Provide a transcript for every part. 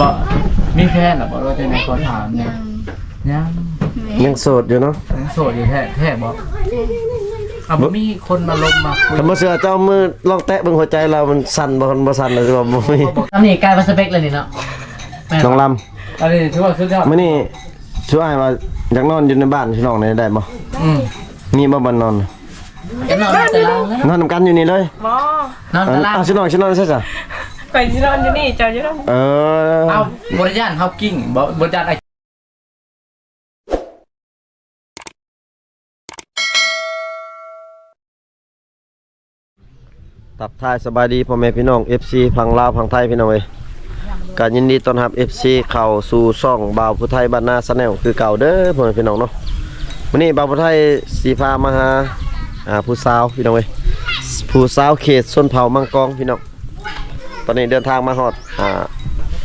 ບໍ່ ມີແຟນແລ້ວບໍ່ ຫຼືວ່າຈັ່ງໃດ ຂໍຖາມແດ່? ຍັງ ຍັງ ແມ່ນ ຍັງໂສດຢູ່ເນາະ? ຍັງໂສດຢູ່ແທ້ ແທ້ບໍ່? ເອົາ ບໍ່ມີຄົນມາລົມມາຄຸຍ ຄັນບໍ່ເຊື່ອ ເຈົ້າມືລອງແຕະເບິ່ງຫົວໃຈລາວ ມັນສັ່ນບໍ່? ຄັນບໍ່ສັ່ນ ລະຊິວ່າບໍ່ມີ. ອັນນີ້ກາຍເປັນສະເປັກແລ້ວນີ້ເນາະ ແມ່ນ ນ້ອງລຳ ອັນນີ້ຖືວ່າສຸດຍອດ. ມື້ນີ້ ຊຸອ້າຍວ່າຢາກນອນຢູ່ໃນບ້ານ ຊິນອນໃນໄດ້ບໍ່? ອືມ ມີບໍ່ບ່ອນນອນ? ຈະນອນຕາລາງເລີຍ ນອນນຳກັນຢູ່ນີ້ເລີຍ? ບໍ່ ນອນຕາລາງ. ອ້າວ ຊິນອນ ຊິນອນໃສຊະ? ຂ້ອຍຊິນອນຢູ່ນີ້ ເຈົ້າຢູ່ນັ້ນ. ເອີ ເອົາ ບໍ່ໄດ້ຢ້ານເຮົາກິ້ງ ບໍ່ ບໍ່ຢ້ານອ້າຍ. ທັກທາຍສະບາຍດີພໍ່ແມ່ພີ່ນ້ອງ ເອັຟຊີ ຝັ່ງລາວຝັ່ງໄທ ພີ່ນ້ອງເອີຍ. ກະຍິນດີຕ້ອນຮັບ ເອັຟຊີ ເຂົ້າສູ່ຊ່ອງບ່າວຜູ້ໄທບ້ານນາ Channel ຄືເກົ່າເດີພໍ່ແມ່ພີ່ນ້ອງເນາະ. ມື້ນີ້ບ່າວຜູ້ໄທຊິພາມາຫາ ອ່າ ຜູ້ສາວ ພີ່ນ້ອງເອີຍ ຜູ້ສາວເຂດຊົນເຜົ່າມັງກອງ ພີ່ນ້ອງ. ຕອນນີ້ເດີນທາງມາຮອດ ອ່າ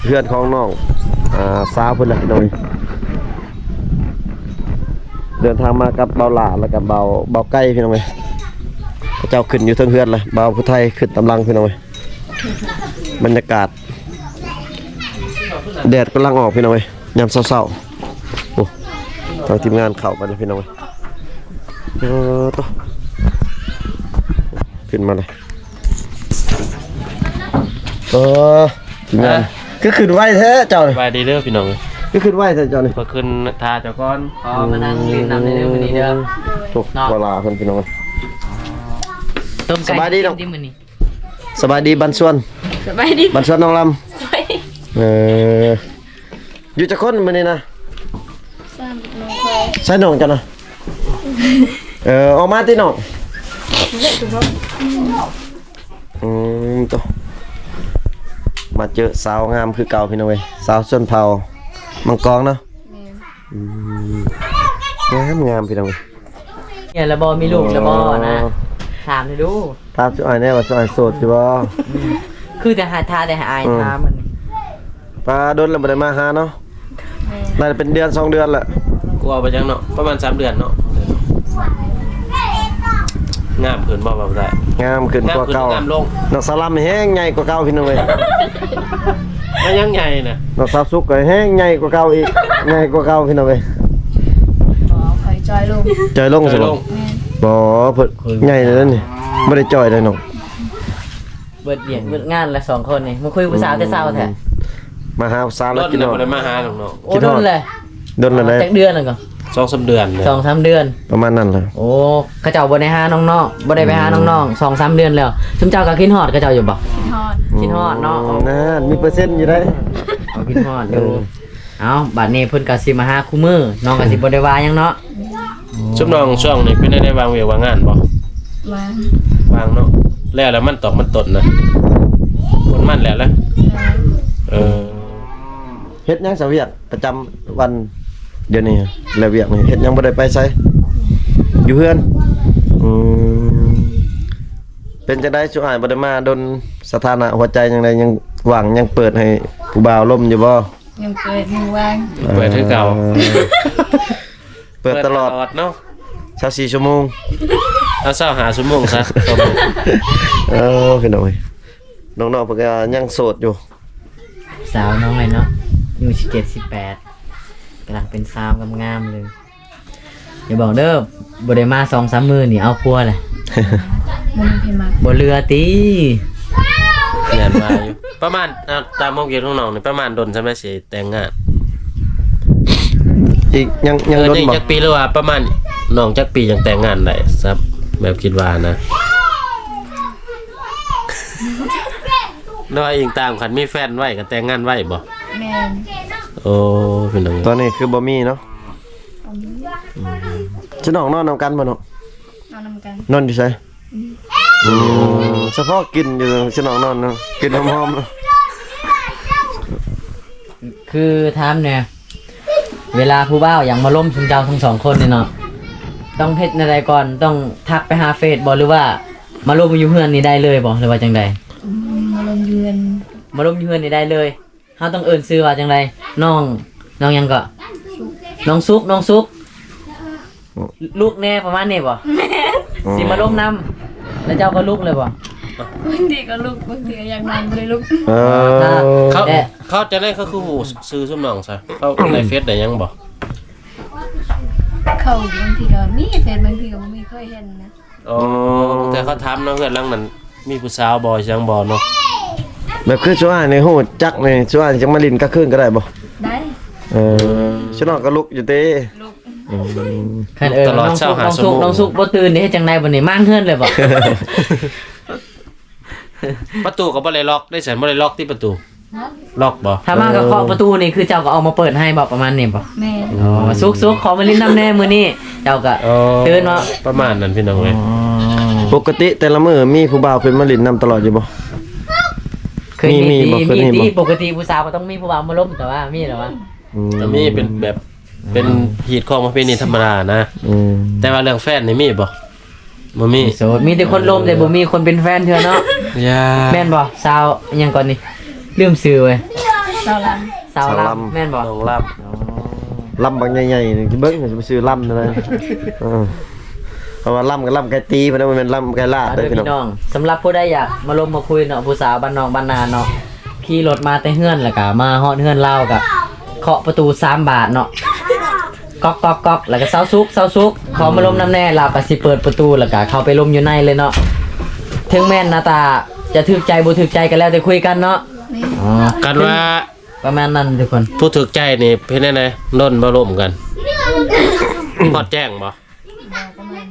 ເຮືອນຂອງນ້ອງ ອ່າ ສາວເພິ່ນແຫຼະ ພີ່ນ້ອງເອີຍ. ເດີນທາງມາກັບບ່າວຫຼ້າ ແລ້ວກໍບ່າວ ບ່າວໄກ່ ພີ່ນ້ອງເອີຍ. ເຂົາເຈົ້າຂຶ້ນຢູ່ເທິງເຮືອນແລ້ວ ບ່າວຜູ້ໄທຂຶ້ນຕາມຫຼັງ ພີ່ນ້ອງເອີຍ. ບັນຍາກາດ ແດດກຳລັງອອກ ພີ່ນ້ອງເອີຍ ຍາມເຊົ້າໆ. ໂອ້ ທາງທີມງານເຂົ້າໄປແລ້ວ ພີ່ນ້ອງເອີຍ. ເອີ ໂຕ ຂຶ້ນມາເລີຍ. ເອີ ທີມງານ ຮະ ຄືຂຶ້ນໄວແທ້ເຈົ້ານີ້? ສະບາຍດີເດີພີ່ນ້ອງເອີຍ. ຄືຂຶ້ນໄວແທ້ເຈົ້ານີ້? ຂ້ອຍຂຶ້ນຖ້າເຈົ້າກ່ອນ. ຂໍມານັ່ງຫຼິ້ນນຳເດີມື້ນີ້ເດີ. ໂອ້ ເນາະ ບໍ່ລາເພິ່ນພີ່ນ້ອງ. ຕົ້ມໄກ່ ສະບາຍດີນ້ອງ ກິນຕິມື້ນີ້? ສະບາຍດີບ້ານສວນ. ສະບາຍດີ ບ້ານສວນນ້ອງລຳ. ສະບາຍດີ. ເອີ ຢູ່ຈັກຄົນມື້ນີ້ນະ? ສາມກັບນ້ອງຂ້ອຍ. ໃສນ້ອງເຈົ້ານະ? ເອີ ອອກມາຕິນ້ອງ. ອືມ ໂຕ ມາເຈີສາວງາມຄືເກົ່າພີ່ນ້ອງເອີຍ ສາວຊົນເຜົ່າມັງກອງເນາະ. ແມ່ນ. ອືມ ງາມໆ ພີ່ນ້ອງເອີຍ. ເມຍລະບໍ່ ມີລູກລະບໍ່ນະ? ອໍ ຖາມດູ ຖາມຊຸອ້າຍແດ່ວ່າຊຸອ້າຍໂສດຢູ່ບໍ່? ອືມ ຄືແຕ່ຫາ ຖ້າແຕ່ໃຫ້ອ້າຍ ອືມ ຖາມມັນ. ປາ ດົນແລ້ວບໍ່ໄດ້ມາຫາເນາະ. ແມ່ນ. ໜ້າຈະເປັນເດືອນສອງເດືອນແລ້ວ. ກວ່າໄປຈັງເນາະ ປະມານສາມເດືອນເນາະ. ງາມຂຶ້ນບໍ່ ບ່າວໄດ້? ງາມຂຶ້ນກວ່າເກົ່າ. ງາມຂຶ້ນ ງາມລົງ. ນ້ອງສາວລຳແຮງໃຫຍ່ກວ່າເກົ່າ ພີ່ນ້ອງເອີຍ. ແລ້ວຍັງໃຫຍ່ນະ? ນ້ອງສາວສຸກກໍແຮງໃຫຍ່ກວ່າເກົ່າອີກ ໃຫຍ່ກວ່າເກົ່າ ພີ່ນ້ອງເອີຍ. ບໍ່ ຂ້ອຍຈ່ອຍລົງ. ຈ່ອຍລົງ ຈ່ອຍລົງ. ແມ່ນ. ບໍ່ ເພິ່ນໃຫຍ່ແລ້ວນີ້ ບໍ່ໄດ້ຈ່ອຍເດ້ນ້ອງ. ເບິດວຽກເບິດງານລະສອງຄົນນີ້ ມາຄຸຍຜູ້ສາວແຕ່ເຊົ້າແທ້. ອືມ ມາຫາຜູ້ສາວແລ້ວກິນຮອດ. ບໍ່ໄດ້ມາຫາດອກເນາະ. ໂອ້ ກິນຮອດ ດົນແຫຼະ. ດົນແລ້ວແຫຼະ. ຈັກເດືອນແລ້ວກໍ? ສອງສາມເດືອນແລ້ວ. ສອງສາມເດືອນ ປະມານນັ້ນແຫຼະ. ໂອ້ ເຂົາເຈົ້າບໍ່ໄດ້ຫານ້ອງໆ ບໍ່ໄດ້ໄປຫາ ອືມ ນ້ອງໆ ສອງສາມເດືອນແລ້ວ. ຊຸມເຈົ້າກໍຄິດຮອດເຂົາເຈົ້າຢູ່ບໍ່? ຄິດຮອດ. ຄິດຮອດເນາະ. ອືມ ນັ້ນ ມີເປີເຊັນຢູ່ເດ້. ເຂົາຄິດຮອດຢູ່. ເອີ ເອົ້າ ບາດນີ້ເພິ່ນກໍຊິມາຫາຄູ່ມື້ ນ້ອງກໍຊິບໍ່ໄດ້ວ່າຫຍັງເນາະ. ຊຸມນ້ອງຊ່ວງນີ້ເປັນແນວໃດ ວ່າງວຽກວ່າງງານບໍ່? ວ່າງ ວ່າງເນາະ. ແລ້ວລະມັນຕອກມັນຕົ້ນນະ ຜົນມັນແລ້ວລະ. ເອີ ເຮັດຫຍັງຊະ ວຽກປະຈຳວັນດຽວນີ້? ແລ້ວວຽກນີ້ເຮັດຫຍັງ ບໍ່ໄດ້ໄປໃສ? ຢູ່ເຮືອນ. ອືມ ເປັນຈັ່ງໃດ ຊຸອ້າຍບໍ່ໄດ້ມາດົນ ສະຖານະຫົວໃຈຈັ່ງໃດ ຍັງຫວັງ ຍັງເປີດໃຫ້ຜູ້ບ່າວລົມຢູ່ບໍ່? ຍັງເປີດ ຍັງວ່າງ. ເປີດຄືເກົ່າ. ເອີ ເປີດຕະຫຼອດ ເປີດຕະຫຼອດເນາະ. ຊາວສີ່ຊົ່ວໂມງ ເອົາ ຊາວຫ້າຊົ່ວໂມງຊະ. ເອີ ພີ່ນ້ອງເອີຍ ນ້ອງໆເພິ່ນກໍຍັງໂສດຢູ່. ສາວນ້ອຍເນາະ ອາຍຸສິບເຈັດ ສິບແປດ ກຳລັງເປັນສາວງາມໆເລີຍ. ຢ່າບອກເດີ ບໍ່ໄດ້ມາສອງສາມມື້ນີ້ເອົາຜົວແຫຼະ. ບໍ່ມີໃຜມັກ. ບໍ່ເຫຼືອຕິ? ແມ່ນວ່າຢູ່. ປະມານ ອ່າ ຕາມຄວາມຄິດຂອງນ້ອງນີ້ ປະມານດົນສ່ຳໃດຊິແຕ່ງງານ? ອີກ ຍັງ ຍັງ ເອີ ດົນບໍ່? ຈັກປີ ຫຼືວ່າປະມານ ນ້ອງຈັກປີຈັ່ງແຕ່ງງານໄດ້ຊະ ແບບຄິດວ່ານະ? ຫຼືວ່າອີງຕາມ ຄັນມີແຟນໄວກໍແຕ່ງງານໄວບໍ່? ແມ່ນ. ໂອ້ ພີ່ນ້ອງ ຕອນນີ້ຄືບໍ່ມີເນາະ. ອືມ ຊິນ້ອງນອນນຳກັນບໍ່ນ້ອງ? ນອນນຳກັນ. ນອນຢູ່ໃສ? ອືມ ສະເພາະກິ່ນຢູ່ ຊິນ້ອງນອນເນາະ ກິ່ນຫອມໆ. ຄືຖາມແດ່ ເວລາຜູ້ບ່າວຢາກມາລົມຊຸມເຈົ້າທັງສອງຄົນນີ້ເນາະ ຕ້ອງເຮັດແນວໃດກ່ອນ? ຕ້ອງທັກໄປຫາເຟສບໍ່ ຫຼືວ່າມາລົມຢູ່ເຮືອນນີ້ໄດ້ເລີຍບໍ່ ຫຼືວ່າຈັ່ງໃດ? ອືມ ມາລົມຢູ່ເຮືອນ. ມາລົມຢູ່ເຮືອນນີ້ໄດ້ເລີຍ. ເຮົາຕ້ອງເອີ້ນຊື່ວ່າຈັ່ງໃດ? ນ້ອງ ນ້ອງຫຍັງເກາະ? ນ້ອງສຸກ ນ້ອງສຸກ. ລຸກແດ່ ປະມານນີ້ບໍ່? ແມ່ນ. ຊິມາລົມນຳ ແລ້ວເຈົ້າກໍລຸກເລີຍບໍ່? ບາງທີກໍລຸກ ບາງທີກໍຢາກນອນບໍ່ໄດ້ລຸກ. ເອີ ເຂົາ ແຕ່ ເຂົາຈັ່ງໃດ ເຂົາຄືຮູ້ຊື່ຊຸມນ້ອງຊະ? ເຂົາໃນເຟສໄດ້ຫຍັງບໍ່? ເຂົາບາງທີກໍມີເຟສ ບາງທີກໍບໍ່ມີ ເຄີຍເຫັນນະ. ອໍ ແຕ່ເຂົາຖາມເນາະ ເຮືອນຫຼັງນັ້ນມີຜູ້ສາວບໍ່ ຫຍັງບໍ່ເນາະ? ແບບຄືຊຸອ້າຍນີ້ຮູ້ຈັກນີ້ ຊຸອ້າຍຈັ່ງມາຫຼິ້ນກາງຄືນກໍໄດ້ບໍ່? ໄດ້. ເອີ ຊຸນ້ອງກໍລຸກຢູ່ຕິ? ລຸກ. ອືມ ຄັນເອີ້ນ ຕະຫຼອດຊາວຫ້າຊົ່ວໂມງ ນ້ອງສຸກບໍ່ຕື່ນນີ້ ເຮັດຈັ່ງໃດບັດນີ້ ມາເຮືອນເລີຍບໍ່? ປະຕູກໍບໍ່ໄດ້ລັອກເດ້ຊັ້ນ ບໍ່ໄດ້ລັອກຕິປະຕູ? ລັອກ ລັອກບໍ່? ຖ້າມາກໍເຄາະປະຕູນີ້ ຄືເຈົ້າກໍອອກມາເປີດໃຫ້ບໍ່ ປະມານນີ້ບໍ່? ແມ່ນ. ອໍ ສຸກໆ ຂໍມາຫຼິ້ນນຳແດ່ມື້ນີ້ ເຈົ້າກໍຕື່ນເນາະ ປະມານນັ້ນພີ່ນ້ອງເອີຍ. ອໍ ປົກກະຕິແຕ່ລະມື້ມີຜູ້ບ່າວຂຶ້ນມາຫຼິ້ນນຳຕະຫຼອດຢູ່ບໍ່? ເຄີຍມີ ມີ ມີບໍ່? ເຄີຍມີບໍ່? ມີຕິ ປົກກະຕິຜູ້ສາວກໍຕ້ອງມີຜູ້ບ່າວມາລົມ ແຕ່ວ່າມີແລ້ວວະ? ອືມ ກໍມີເປັນແບບ ເປັນຮີດຄອງປະເພນີທຳມະດານະ. ອືມ ແຕ່ວ່າເລື່ອງແຟນນີ້ມີບໍ່? ບໍ່ມີ ໂສດ ມີແຕ່ຄົນລົມ ແຕ່ບໍ່ມີຄົນເປັນແຟນເທື່ອເນາະ. ຢ່າ ແມ່ນບໍ່? ສາວຫຍັງກ່ອນນີ້ ລືມຊື່ເວີຍ. ສາວລຳ ສາວລຳ ສາວລຳ ແມ່ນບໍ່? ນ້ອງລຳ ອໍ ລຳບັກໃຫຍ່ໆ ເບິ່ງຊິໄປຊື່ລຳແນວໃດ. ເອີ ເພາະວ່າລຳກໍລຳໄກ່ຕີພຸ້ນນະ ບໍ່ແມ່ນລຳໄກ່ລາດເດີພີ່ນ້ອງ. ເດີພີ່ນ້ອງ ສຳລັບຜູ້ໃດຢາກມາລົມມາຄຸຍເນາະ ຜູ້ສາວບ້ານນອກບ້ານນາເນາະ ຂີ່ລົດມາແຕ່ເຮືອນ ແລ້ວກໍມາຮອດເຮືອນລາວ ກໍເຄາະປະຕູສາມບາດເນາະ ກອກໆໆ ແລ້ວກໍ ຊາວສຸກ ຊາວສຸກ ຂໍມາລົມນຳແດ່. ລາວກໍຊິເປີດປະຕູ ແລ້ວກໍເຂົ້າໄປລົມຢູ່ໃນເລີຍເນາະ. ເຖິງແມ່ນໜ້າຕາຈະຖືກໃຈບໍ່ຖືກໃຈກໍແລ້ວແຕ່ຄຸຍກັນເນາະ. ແມ່ນ. ອໍ ກັນວ່າ ປະມານນັ້ນທຸກຄົນ ຜູ້ຖືກໃຈນີ້ເປັນແນວໃດ? ດົນບໍ່ລົມກັນ? ຮອດແຈ້ງບໍ່? ປະມານ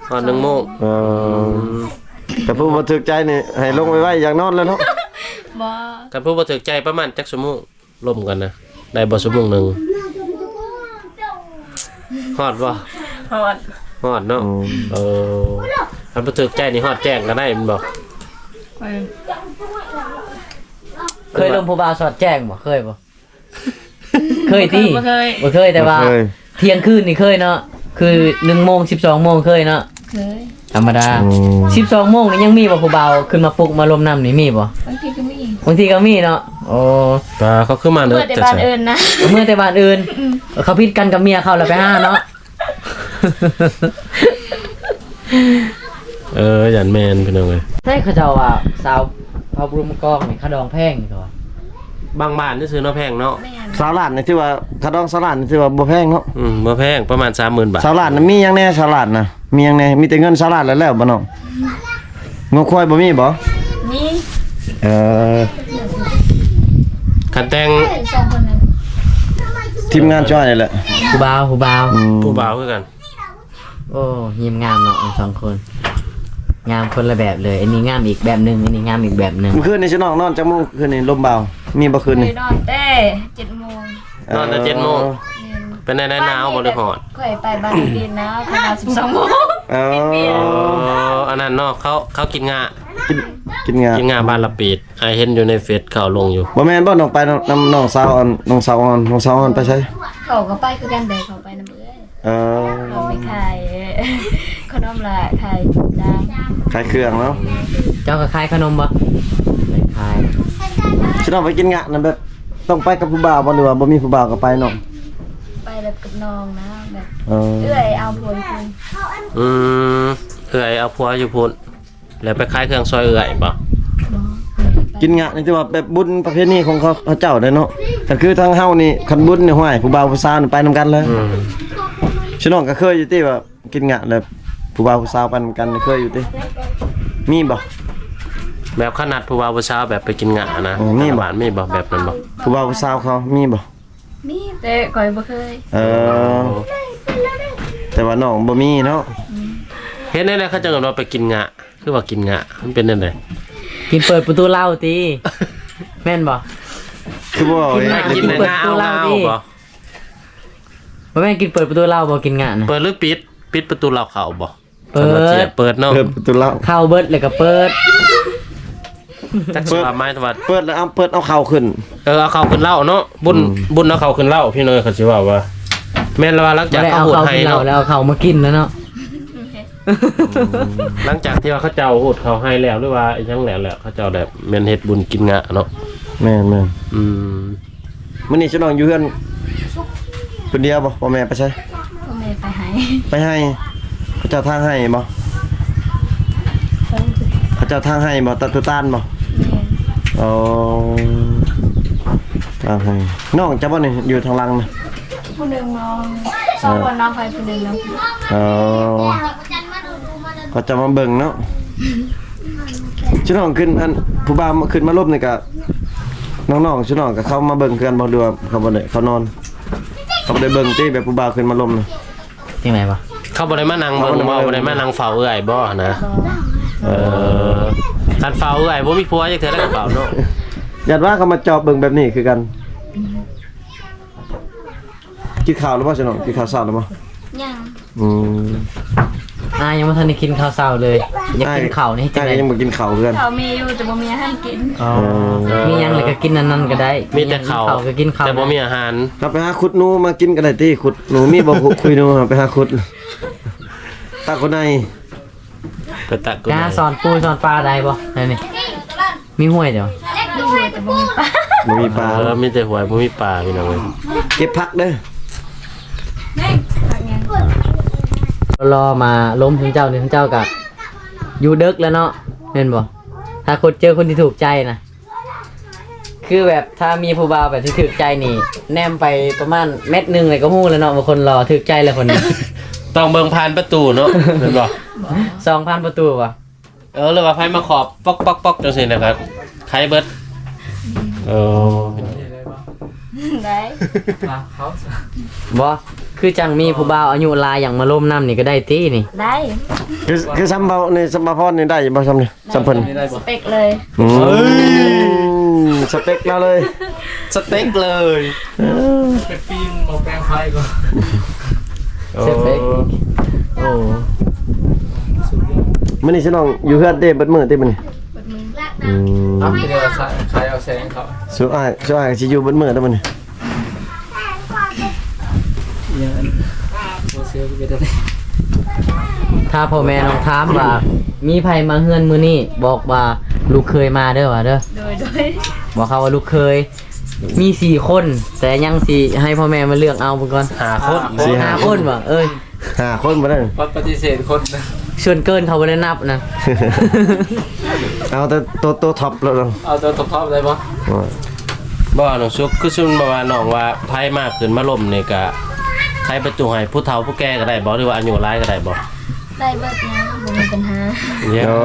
ຮອດໜຶ່ງໂມງ. ເອີ ອືມ ແຕ່ຜູ້ບໍ່ຖືກໃຈນີ້ໃຫ້ລົງໄວໆ ຢາກນອນແລ້ວເນາະ. ບໍ່ ຄັນຜູ້ບໍ່ຖືກໃຈປະມານຈັກຊົ່ວໂມງ ລົມກັນນະ ໄດ້ບໍ່ຊົ່ວໂມງໜຶ່ງ? ຮອດບໍ່? ຮອດ ຮອດເນາະ. ອືມ ເອີ ຄັນບໍ່ຖືກໃຈນີ້ຮອດແຈ້ງກໍໄດ້ແມ່ນບໍ່? ເອີ ເຄີຍລົມຜູ້ບ່າວສອດແຈ້ງບໍ່? ເຄີຍບໍ່? ເຄີຍຕິ? ບໍ່ເຄີຍ ບໍ່ເຄີຍ ແຕ່ວ່າ ບໍ່ເຄີຍ ທ່ຽງຄືນນີ້ເຄີຍເນາະ ຄືໜຶ່ງໂມງ ສິບສອງໂມງເຄີຍເນາະ? ເຄີຍ ທຳມະດາ. ອືມ ສິບສອງໂມງນີ້ຍັງມີບໍ່ ຜູ້ບ່າວຂຶ້ນມາປຸກມາລົມນຳນີ້ ມີບໍ່? ບາງທີກໍມີ ບາງທີກໍມີເນາະ. ໂອ້ ຕາ ເຂົາຄືມາເດີ ເມືອແຕ່ບ້ານອື່ນນະ ເມືອແຕ່ບ້ານອື່ນ. ອືມ ເຂົາຜິດກັນກັບເມຍເຂົາແລ້ວໄປຫາເນາະ. ເອີ ຢ້ານແມ່ນພີ່ນ້ອງເອີຍ. ໃຊ່ ເຂົາເຈົ້າວ່າສາວເຜົ່າບຸລຸມກອງນີ້ຄ່າດອງແພງນີ້ ເຂົາວ່າ ບາງບ້ານຊື່ໆເນາະ ແພງເນາະ. ແມ່ນ ຊາວລ້ານນີ້ຖືວ່າ ຄ່າດອງຊາວລ້ານນີ້ຖືວ່າບໍ່ແພງເນາະ. ອືມ ບໍ່ແພງ ປະມານສາມໝື່ນບາດ. ຊາວລ້ານນະ ມີຫຍັງແດ່? ຊາວລ້ານນະ ມີຫຍັງແດ່? ມີແຕ່ເງິນຊາວລ້ານແລ້ວ ແລ້ວບໍ່ນ້ອງ? ງົວຄວາຍບໍ່ມີບໍ່? ມີ. ເອີ ຄັນແຕ່ງ ສອງຄົນນັ້ນ ທີມງານຊ່ອຍນີ້ແຫຼະ ຜູ້ບ່າວ ຜູ້ບ່າວ. ອືມ ຜູ້ບ່າວຄືກັນ. ໂອ້ ຍິ້ມງາມເນາະ ທັງສອງຄົນ ງາມຄົນລະແບບເລີຍ. ອັນນີ້ງາມອີກແບບໜຶ່ງ ອັນນີ້ງາມອີກແບບໜຶ່ງ. ມື້ຄືນນີ້ຊິນ້ອງນອນຈັກໂມງ? ຄືນນີ້ລົມບ່າວ ມີບໍ່ຄືນນີ້? ເຄີຍນອນແຕ່ເຈັດໂມງ. ນອນແຕ່ເຈັດໂມງ. ແມ່ນ. ເປັນແນວໃດ ໜາວບໍ່ ຫຼືຮ້ອນ? ຂ້ອຍໄປບ້ານລະປີດນະ ຂ້ອຍນອນສິບສອງໂມງ. ເອີ ອັນນັ້ນເນາະ ເຂົາ ເຂົາກິນງາ ກິນ ກິນງາ ກິນງາບ້ານລະປີດ. ອ້າຍເຫັນຢູ່ໃນເຟສເຂົາລົງຢູ່. ບໍ່ແມ່ນບໍ່ ນ້ອງໄປນຳ ນຳນ້ອງສາວ ອັນ ນ້ອງສາວອ່ອນ ນ້ອງສາວອ່ອນໄປໃສ? ເຂົາກໍໄປຄືກັນ ແຕ່ເຂົາໄປນຳເອື້ອຍ. ເອີ ເຂົາໄປຂາຍຂະໜົມ ລະຂາຍຈ້າງ ຂາຍເຄື່ອງເນາະ. ເຈົ້າກໍຂາຍຂະໜົມບໍ່? ໄປຂາຍ. ຊິນ້ອງໄປກິນງະນັ້ນ ແບບຕ້ອງໄປກັບຜູ້ບ່າວບໍ່ ຫຼືວ່າບໍ່ມີຜູ້ບ່າວກໍໄປນ້ອງ? ໄປແບບກັບນ້ອງນະ ແບບ ເອີ ເອື້ອຍເອົາຜົວຢູ່ພຸ້ນ. ອືມ ເອື້ອຍເອົາຜົວຢູ່ພຸ້ນ. ແລ້ວໄປຂາຍເຄື່ອງຊ່ອຍເອື້ອຍບໍ່? ບໍ່. ກິນງະນີ້ຖືວ່າແບບບຸນປະເພນີຂອງເຂົາ ເຂົາເຈົ້າເດ້ເນາະ. ຄັນຄືທາງເຮົານີ້ ຄັນບຸນນີ້ ຫ້ວຍ ຜູ້ບ່າວຜູ້ສາວນີ້ໄປນຳກັນເລີຍ. ອືມ ຊິນ້ອງກໍເຄີຍຢູ່ຕິວ່າກິນງະແລ້ວຜູ້ບ່າວຜູ້ສາວໄປນຳກັນ ເຄີຍຢູ່ຕິ? ມີບໍ່? ແບບເຂົານັດຜູ້ບ່າວຜູ້ສາວແບບໄປກິນງະນະ. ເອີ ມີບໍ່? ບ້ານມີບໍ່ແບບນັ້ນບໍ່? ຜູ້ບ່າວຜູ້ສາວເຂົາມີບໍ່? ມີ ແຕ່ຂ້ອຍບໍ່ເຄີຍ. ເອີ ແຕ່ວ່ານ້ອງບໍ່ມີເນາະ. ອືມ ເຮັດແນວໃດເຂົາເຈົ້າເອີ້ນວ່າໄປກິນງະ? ຄືວ່າກິນງະ ມັນເປັນແນວໃດ? ກິນເປີດປະຕູເຫຼົ້າຕິ ແມ່ນບໍ່? ຄືບໍ່ ກິນງະ ກິນເປີດປະຕູເຫຼົ້າຕິ ບໍ່? ບໍ່ແມ່ນກິນເປີດປະຕູເຫຼົ້າບໍ່ ກິນງະນະ? ເປີດ ຫຼື ປິດ? ປິດປະຕູເຫຼົ້າເຂົ້າບໍ່? ເປີດ ເປີດເນາະ. ເປີດປະຕູເຫຼົ້າ ເຂົ້າເບິດແລ້ວກໍເປີດ. ຈັກຊິວ່າໝາຍວ່າ ເປີດແລ້ວເອົາ ເປີດເອົາເຂົ້າຂຶ້ນ. ເອີ ເອົາເຂົ້າຂຶ້ນເຫຼົ້າເນາະ. ບຸນ ອືມ ບຸນເອົາເຂົ້າຂຶ້ນເຫຼົ້າ ພີ່ນ້ອງເອີຍ. ເຂົາຊິເວົ້າວ່າ ແມ່ນລະວ່າ ຫຼັງຈາກເຂົາຮູດໄຮ່ເນາະ ແລ້ວເອົາເຂົ້າມາກິນແລ້ວເນາະ. ຫຼັງຈາກທີ່ວ່າເຂົາເຈົ້າຮູດເຂົ້າໄຮ່ແລ້ວ ຫຼືວ່າອີ່ຫຍັງແລ້ວ ແລ້ວເຂົາເຈົ້າແບບແມ່ນເຮັດບຸນກິນງະເນາະ. ແມ່ນໆ. ອືມ ມື້ນີ້ຊິນ້ອງຢູ່ເຮືອນຄົນດຽວບໍ່? ພໍ່ແມ່ໄປໃສ? ພໍ່ແມ່ໄປໄຮ່. ໄປໄຮ່ ເຂົາເຈົ້າທາງໄຮ່ບໍ່? ເພິ່ນ ເຈົ້າທາງໄຮ່ບໍ່? ຕັດຕົວຕານບໍ່? ແມ່ນ. ອໍ ທາງໄຮ່. ນ້ອງເຈົ້າບໍ່ນີ້ ຢູ່ທາງຫຼັງນະ? ຜູ້ໜຶ່ງນ້ອງ ສອງຄົນ ນ້ອງຂ້ອຍຜູ້ໜຶ່ງນຳ. ອໍ ເຂົາເຈົ້າມາເບິ່ງເນາະ. ຊຸນ້ອງຂຶ້ນ ອັນ ຜູ້ບ່າວຂຶ້ນມາລົມນີ້ກະ ນ້ອງໆ ຊຸນ້ອງກະເຂົ້າມາເບິ່ງຄືກັນບໍ່ ຫຼືວ່າເຂົາບໍ່ໄດ້ເຂົ້ານອນ? ເຂົາບໍ່ໄດ້ເບິ່ງຕິ ແບບຜູ້ບ່າວຂຶ້ນມາລົມນະ? ຈັ່ງໃດວະ? ເຂົາບໍ່ໄດ້ມານັ່ງເບິ່ງບໍ່? ບໍ່ໄດ້ມານັ່ງເຝົ້າເອື້ອຍບໍ່ນະ? ເອີ ຄັນເຝົ້າເອື້ອຍບໍ່ມີຜົວຈັກເທື່ອແລ້ວກໍເຝົ້າເນາະ. ຢ້ານວ່າເຂົາມາຈອບເບິ່ງແບບນີ້ຄືກັນ. ກິນເຂົ້າແລ້ວບໍ່ ສະໜອງ? ກິນເຂົ້າເຊົ້າແລ້ວບໍ່? ຍັງ. ອືມ ອ້າຍຍັງບໍ່ທັນໄດ້ກິນເຂົ້າເຊົ້າເລີຍ. ຢາກກິນເຂົ້ານີ້ ອ້າຍກໍຍັງບໍ່ກິນເຂົ້າຄືກັນ. ເຂົ້າມີຢູ່ ແຕ່ບໍ່ມີອາຫານກິນ. ອໍ ເອີ ມີຫຍັງແລ້ວກໍກິນອັນນັ້ນກໍໄດ້. ມີແຕ່ເຂົ້າ ເຂົ້າກໍກິນເຂົ້າ ແຕ່ບໍ່ມີອາຫານ. ເຮົາໄປຫາຂຸດໜູມາກິນກໍໄດ້ຕິ. ຂຸດໜູ ມີບໍ່? ຄຸຍໜູ ເຮົາໄປຫາຂຸດ ຕັກຄົນໃນ ໄປຕັກ ໄປຫາສອນປູສອນປາໄດ້ບໍ່? ແຖວນີ້ມີຫ້ວຍເດ? ມີຫ້ວຍແຕ່ບໍ່ມີປາ. ບໍ່ມີປາ. ເອີ ມີແຕ່ຫ້ວຍ ບໍ່ມີປາ ພີ່ນ້ອງເອີຍ. ເກັບຜັກເດີ. ລໍມາລົມເຂົາເຈົ້ານີ້ ເຂົາເຈົ້າກະຢູ່ເດິກແລ້ວເນາະ ແມ່ນບໍ່? ຖ້າຄົນ ເຈີຄົນທີ່ຖືກໃຈນະ ຄືແບບຖ້າມີຜູ້ບ່າວແບບທີ່ຖືກໃຈນີ້ ແນມໄປປະມານແມັດໜຶ່ງເລີຍກໍຮູ້ແລ້ວເນາະ ວ່າຄົນຫຼໍ່ຖືກໃຈແລ້ວຄົນນີ້. ຕ້ອງເບິ່ງຜ່ານປະຕູເນາະ ແມ່ນບໍ່? ສ່ອງຜ່ານປະຕູບໍ່? ເອີ ຫຼືວ່າໃຜມາເຄາະປອກໆໆ ຈັ່ງຊີ້ນະ ກະໄຂເບິດ. ເອີ ໄດ້ ບໍ່ ຄືຈັ່ງມີຜູ້ບ່າວອາຍຸຫຼາຍຢາກມາລົມນຳນີ້ກໍໄດ້ຕິນີ້? ໄດ້. ຄື ຄືຊຳເບົານີ້ ຊຳເບົາພອນນີ້ໄດ້ບໍ່ ຊຳນີ້? ຊຳເພິ່ນ ສະເປັກເລີຍ. ອືມ ເອີຍ ສະເປັກລາວເລີຍ. ສະເຕັກເລີຍ. ເອີ ເປັນປີນບໍ່ແປງໄຟກໍ ໂອ້ ສະເຕັກ. ໂອ້ ມື້ນີ້ຊິນ້ອງຢູ່ເຮືອນເດ້ ເບິດມື້ຕິມື້ນີ້? ເບິດມື້. ອືມ ເອົາ ເດີ ຂາຍເອົາແສງເຂົາ ສຸອ້າຍ ສຸອ້າຍຊິຢູ່ເບິດມື້ເດີມື້ນີ້. ຖ້າພໍ່ແມ່ນ້ອງຖາມວ່າ ມີໃຜມາເຮືອນມື້ນີ້ ບອກວ່າລູກເຂີຍມາເດີວ່າເດີ. ໂດຍ ໂດຍ. ບອກເຂົາວ່າລູກເຂີຍ ມີສີ່ຄົນ ແຕ່ຍັງຊິໃຫ້ພໍ່ແມ່ມາເລືອກເອົາເບິ່ງກ່ອນ. ຫ້າຄົນ ສີ່ຫ້າ ຫ້າຄົນບໍ່? ເອີຍ ຫ້າຄົນບໍ່ໄດ້ ປະຕິເສດຄົນ ສ່ວນເກີນເຂົາບໍ່ໄດ້ນັບນະ. ເອົາແຕ່ໂຕ ໂຕທັອບແລ້ວເນາະ. ເອົາແຕ່ໂຕທັອບໄດ້ບໍ່? ບໍ່ ນ້ອງສຸກ ຄືສົມມຸດວ່ານ້ອງວ່າໃຜມາຂຶ້ນມາລົມນີ້ກະໄຂປະຕູໃຫ້ ຜູ້ເຖົ້າຜູ້ແກ່ກໍໄດ້ບໍ່ ຫຼືວ່າອາຍຸຫຼາຍກໍໄດ້ບໍ່? ໄດ້ເບິດນະ ບໍ່ມີບັນຫາ. ໂອ້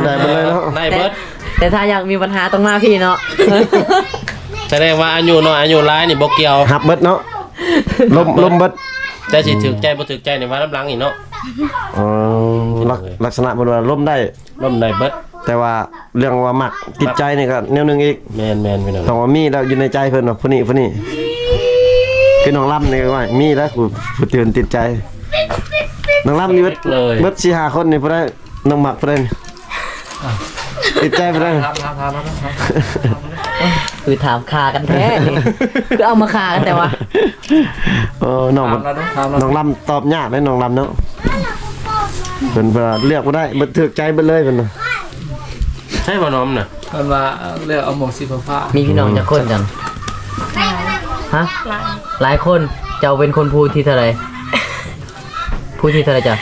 ໄດ້ເບິດເລີຍເນາະ. ໄດ້ເບິດ ແຕ່ ແຕ່ຖ້າຢາກມີບັນຫາຕ້ອງມາພີ້ເນາະ. ສະແດງວ່າອາຍຸນ້ອຍອາຍຸຫຼາຍນີ້ບໍ່ກ່ຽວ ຮັບເບິດເນາະ. ລົມ ລົມເບິດ ແຕ່ຊິຖືກໃຈບໍ່ຖືກໃຈນີ້ວ່ານຳຫຼັງອີກເນາະ. ອໍ ລັກ ລັກສະນະເພິ່ນວ່າລົມໄດ້ ລົມໄດ້ເບິດ ແຕ່ວ່າເລື່ອງວ່າມັກຕິດໃຈນີ້ກໍແນວໜຶ່ງອີກ. ແມ່ນໆ ພີ່ນ້ອງ ຕ້ອງວ່າມີແລ້ວຢູ່ໃນໃຈເພິ່ນວ່າຜູ້ນີ້ ຜູ້ນີ້ ຄືນ້ອງລຳນີ້ວ່າມີແລ້ວ ຜູ້ ຜູ້ທີ່ເພິ່ນຕິດໃຈ. ນ້ອງລຳນີ້ເບິດ ເບິດສີ່ຫ້າຄົນນີ້ຜູ້ໃດ ນ້ອງມັກຜູ້ໃດນີ້? ຕິດໃຈຜູ້ໃດ? ຖາມ ຖາມ ຖາມ ຖາມ ຖາມ ຄືຖາມຄາກັນແທ້ນີ້ ຄືເອົາມາຄາກັນແຕ່ວ່າ. ເອີ ນ້ອງ ຖາມລະດູ ຖາມລະດູ ນ້ອງລຳຕອບຍາກເດ້ ນ້ອງລຳເນາະ. ເພິ່ນ ເພິ່ນວ່າເລືອກບໍ່ໄດ້ ເບິດຖືກໃຈເບິດເລີຍເພິ່ນວ່າ. ໃຊ່ບໍ່ນ້ອງນະ? ເພິ່ນວ່າເລືອກເອົາໝວກສີຟ້າໆ. ມີພີ່ນ້ອງຈັກຄົນຈັ່ງ? ຮະ? ຫຼາຍ ຫຼາຍຄົນ. ເຈົ້າເປັນຄົນຜູ້ທີເທົ່າໃດ? ຜູ້ທີເທົ່າໃດເຈົ້າ?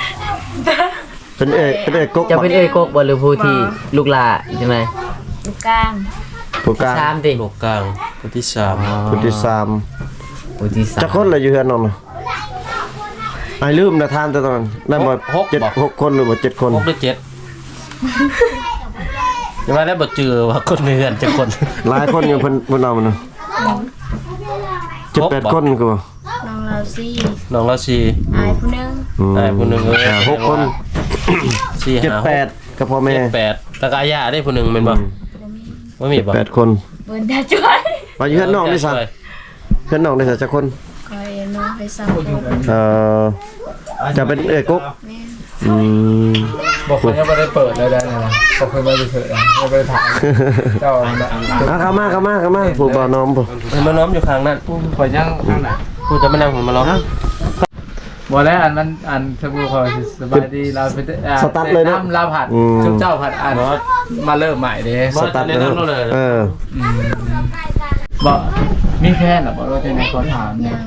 ເປັນເອື້ອຍ ເປັນເອື້ອຍກົກ ເຈົ້າເປັນເອື້ອຍກົກບໍ່ ຫຼືຜູ້ທີ່ ບໍ່ ລູກຫຼ້າຈັ່ງໃດ? ລູກກາງ ຜູ້ກາງ ສາມຕິ ລູກກາງ ຜູ້ທີສາມ. ອໍ ຜູ້ທີສາມ ຜູ້ທີສາມ. ຈັກຄົນລະຢູ່ເຮືອນນ້ອງນະ? ອ້າຍລືມນະ ຖາມແຕ່ຕອນນັ້ນ ໄດ້ບໍ່? ຫົກ ຫົກ ເຈັດ ບໍ່ ຫົກຄົນ ຫຼືບໍ່ ເຈັດຄົນ ຫົກ ຫຼື ເຈັດ. ຢ່າວ່າແລ້ວບໍ່ຈື່ວ່າຄົນໃນເຮືອນຈັກຄົນ ຫຼາຍຄົນຢູ່ ເພິ່ນ ເພິ່ນເອົານະ ເຈັດແປດຄົນຄືບໍ່? ນ້ອງລາວສີ່ ນ້ອງລາວສີ່ ອ້າຍຜູ້ໜຶ່ງ ອືມ ອ້າຍຜູ້ໜຶ່ງ ເອີ ຫ້າ ຫົກຄົນ ສີ່ ຫ້າ ເຈັດ ຫົກ ແປດ ກັບພໍ່ແມ່ ເຈັດ ແປດ ແລ້ວກໍອາຍາເດ້ຜູ້ໜຶ່ງແມ່ນບໍ່? ອືມ ບໍ່ມີບໍ່? ແປດຄົນ ເພິ່ນຈະຊ່ວຍ ວ່າຢູ່ເຮືອນນ້ອງເດ້ຊະ ເຮືອນນ້ອງເດ້ຊະ ຈັກຄົນ? ຂ້ອຍນ້ອງໄປສາມຄົນ ເອີ ເຈົ້າເປັນເອື້ອຍກົກ ແມ່ນ ອືມ ບໍ່ ຂ້ອຍຍັງບໍ່ໄດ້ເປີດເລີຍໄດ໋ນະ ບໍ່ເຄີຍມາຢູ່ເທື່ອ ຍັງບໍ່ໄດ້ຖາມເຈົ້ານະ. ເອົາ ເຂົ້າມາ ເຂົ້າມາ ເຂົ້າມາ ຜູ້ບ່າວນ້ອມຜູ້ ເອີ ມານ້ອມຢູ່ຂ້າງນັ້ນ ຜູ້ ຂ້ອຍຍັງຂ້າງນັ້ນ ຜູ້ຈະມານັ່ງ ມາລອງ ບໍ່ແລ້ວ ອັນມັນ ອັນ ຖ້າຜູ້ຂໍສະບາຍດີ ລາວເປັນ ອ່າ ສະຕັດເລີຍເນາະ ລາວຜັດ ອືມ ຊຸມເຈົ້າຜັດ ອັນ ມາເລີ່ມໃໝ່ເດ້ ສະຕັດເລີຍເນາະ ເອີ ອືມ ບໍ່ ມີແຟນລະບໍ່ ຫຼືວ່າຈັ່ງໃດ ຂໍຖາມ ຍັງ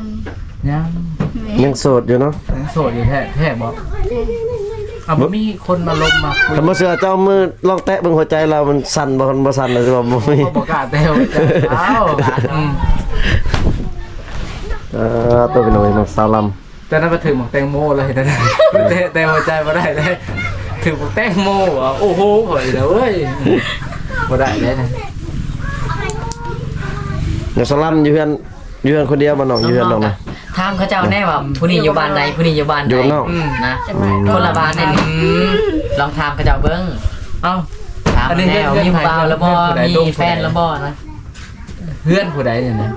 ຍັງ ແມ່ນ ຍັງໂສດຢູ່ເນາະ ຍັງໂສດຢູ່ແທ້ ແທ້ບໍ່? ແທ້. ເອົາ ບໍ່ມີຄົນມາລົມມາຄຸຍ. ຄັນບໍ່ເຊື່ອເຈົ້າມືລອງແຕະເບິ່ງຫົວໃຈລາວ ມັນສັ່ນບໍ່? ຄັນບໍ່ສັ່ນລະຊິວ່າບໍ່ມີ. ບໍ່ ບໍ່ກ້າແຕະຫົວໃຈລາວ. ອືມ ເອີ ໂຕ ພີ່ນ້ອງເອີຍ ນ້ອງສາວລຳ ແຕ່ນັ້ນມາຖືກໝາກແຕງໂມແລ້ວເຮັດແນວໃດ? ແຕະ ແຕະຫົວໃຈບໍ່ໄດ້ເດ້ ຖືກໝາກແຕງໂມ. ໂອ້ໂຫ ຂ້ອຍລະເວີຍ ບໍ່ໄດ້ເດ້. ນ້ອງສາວລຳຢູ່ເຮືອນ ຢູ່ເຮືອນຄົນດຽວບໍ່ນ້ອງ? ຢູ່ເຮືອນນ້ອງນະ. ຖາມເຂົາເຈົ້າແນ່ວ່າຜູ້ນີ້ຢູ່ບ້ານໃດ ຜູ້ນີ້ຢູ່ບ້ານໃດ ຢູ່ນອກ ອືມ ນະ ອືມ ຄົນລະບ້ານເດ້ນີ້. ອືມ ລອງຖາມເຂົາເຈົ້າເບິ່ງ. ເອົ້າ ຖາມແນ່ ອັນນີ້ເຮືອນ ມີຜູ້ບ່າວແລ້ວບໍ່? ເຮືອນຜູ້ໃດ? ມີແຟນແລ້ວບໍ່ນະ? ເຮືອນຜູ້ໃດນີ້ນະ?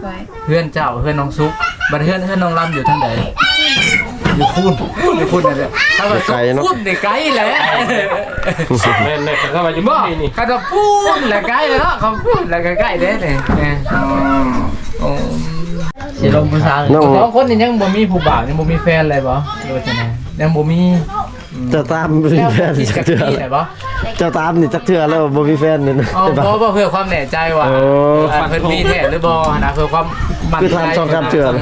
ເຮືອນເຈົ້າ ເຮືອນນ້ອງສຸກ. ບັດເຮືອນ ເຮືອນນ້ອງລຳຢູ່ທາງໃດ? ຢູ່ພຸ້ນ ຢູ່ພຸ້ນນັ້ນແຫຼະ. ຖ້າວ່າ ໄກເນາະ ພຸ້ນນີ້ໄກແຫຼະ. ແມ່ນໆ ຄັນວ່າຢູ່ ບໍ່ ນີ້ ຄັນວ່າພຸ້ນແຫຼະໄກແລ້ວເນາະ. ຄັນພຸ້ນແຫຼະໄກໆເດ້ນີ້. ເອີ ໂອ້ ຊິລົມຜູ້ສາວ ນ້ອງ ສອງຄົນນີ້ຍັງບໍ່ມີຜູ້ບ່າວ ຍັງບໍ່ມີແຟນເລີຍບໍ່ ຫຼືວ່າຈັ່ງໃດ? ຍັງບໍ່ມີ. ອືມ ເຈົ້າຕາມມີແຟນຈັກເທື່ອ ເຈົ້າຕາມນີ້ຈັກເທື່ອແລ້ວບໍ່ມີແຟນນີ້ນະ. ອໍ ບໍ່ ບໍ່ ເພື່ອຄວາມແນ່ໃຈວ່າ ໂອ້ ເອີ ເພິ່ນມີແທ້ຫຼືບໍ່ຫັ້ນນະ ເພື່ອຄວາມໝັ້ນໃຈ. ຄືຖາມສອງສາມເທື່ອ ອືມ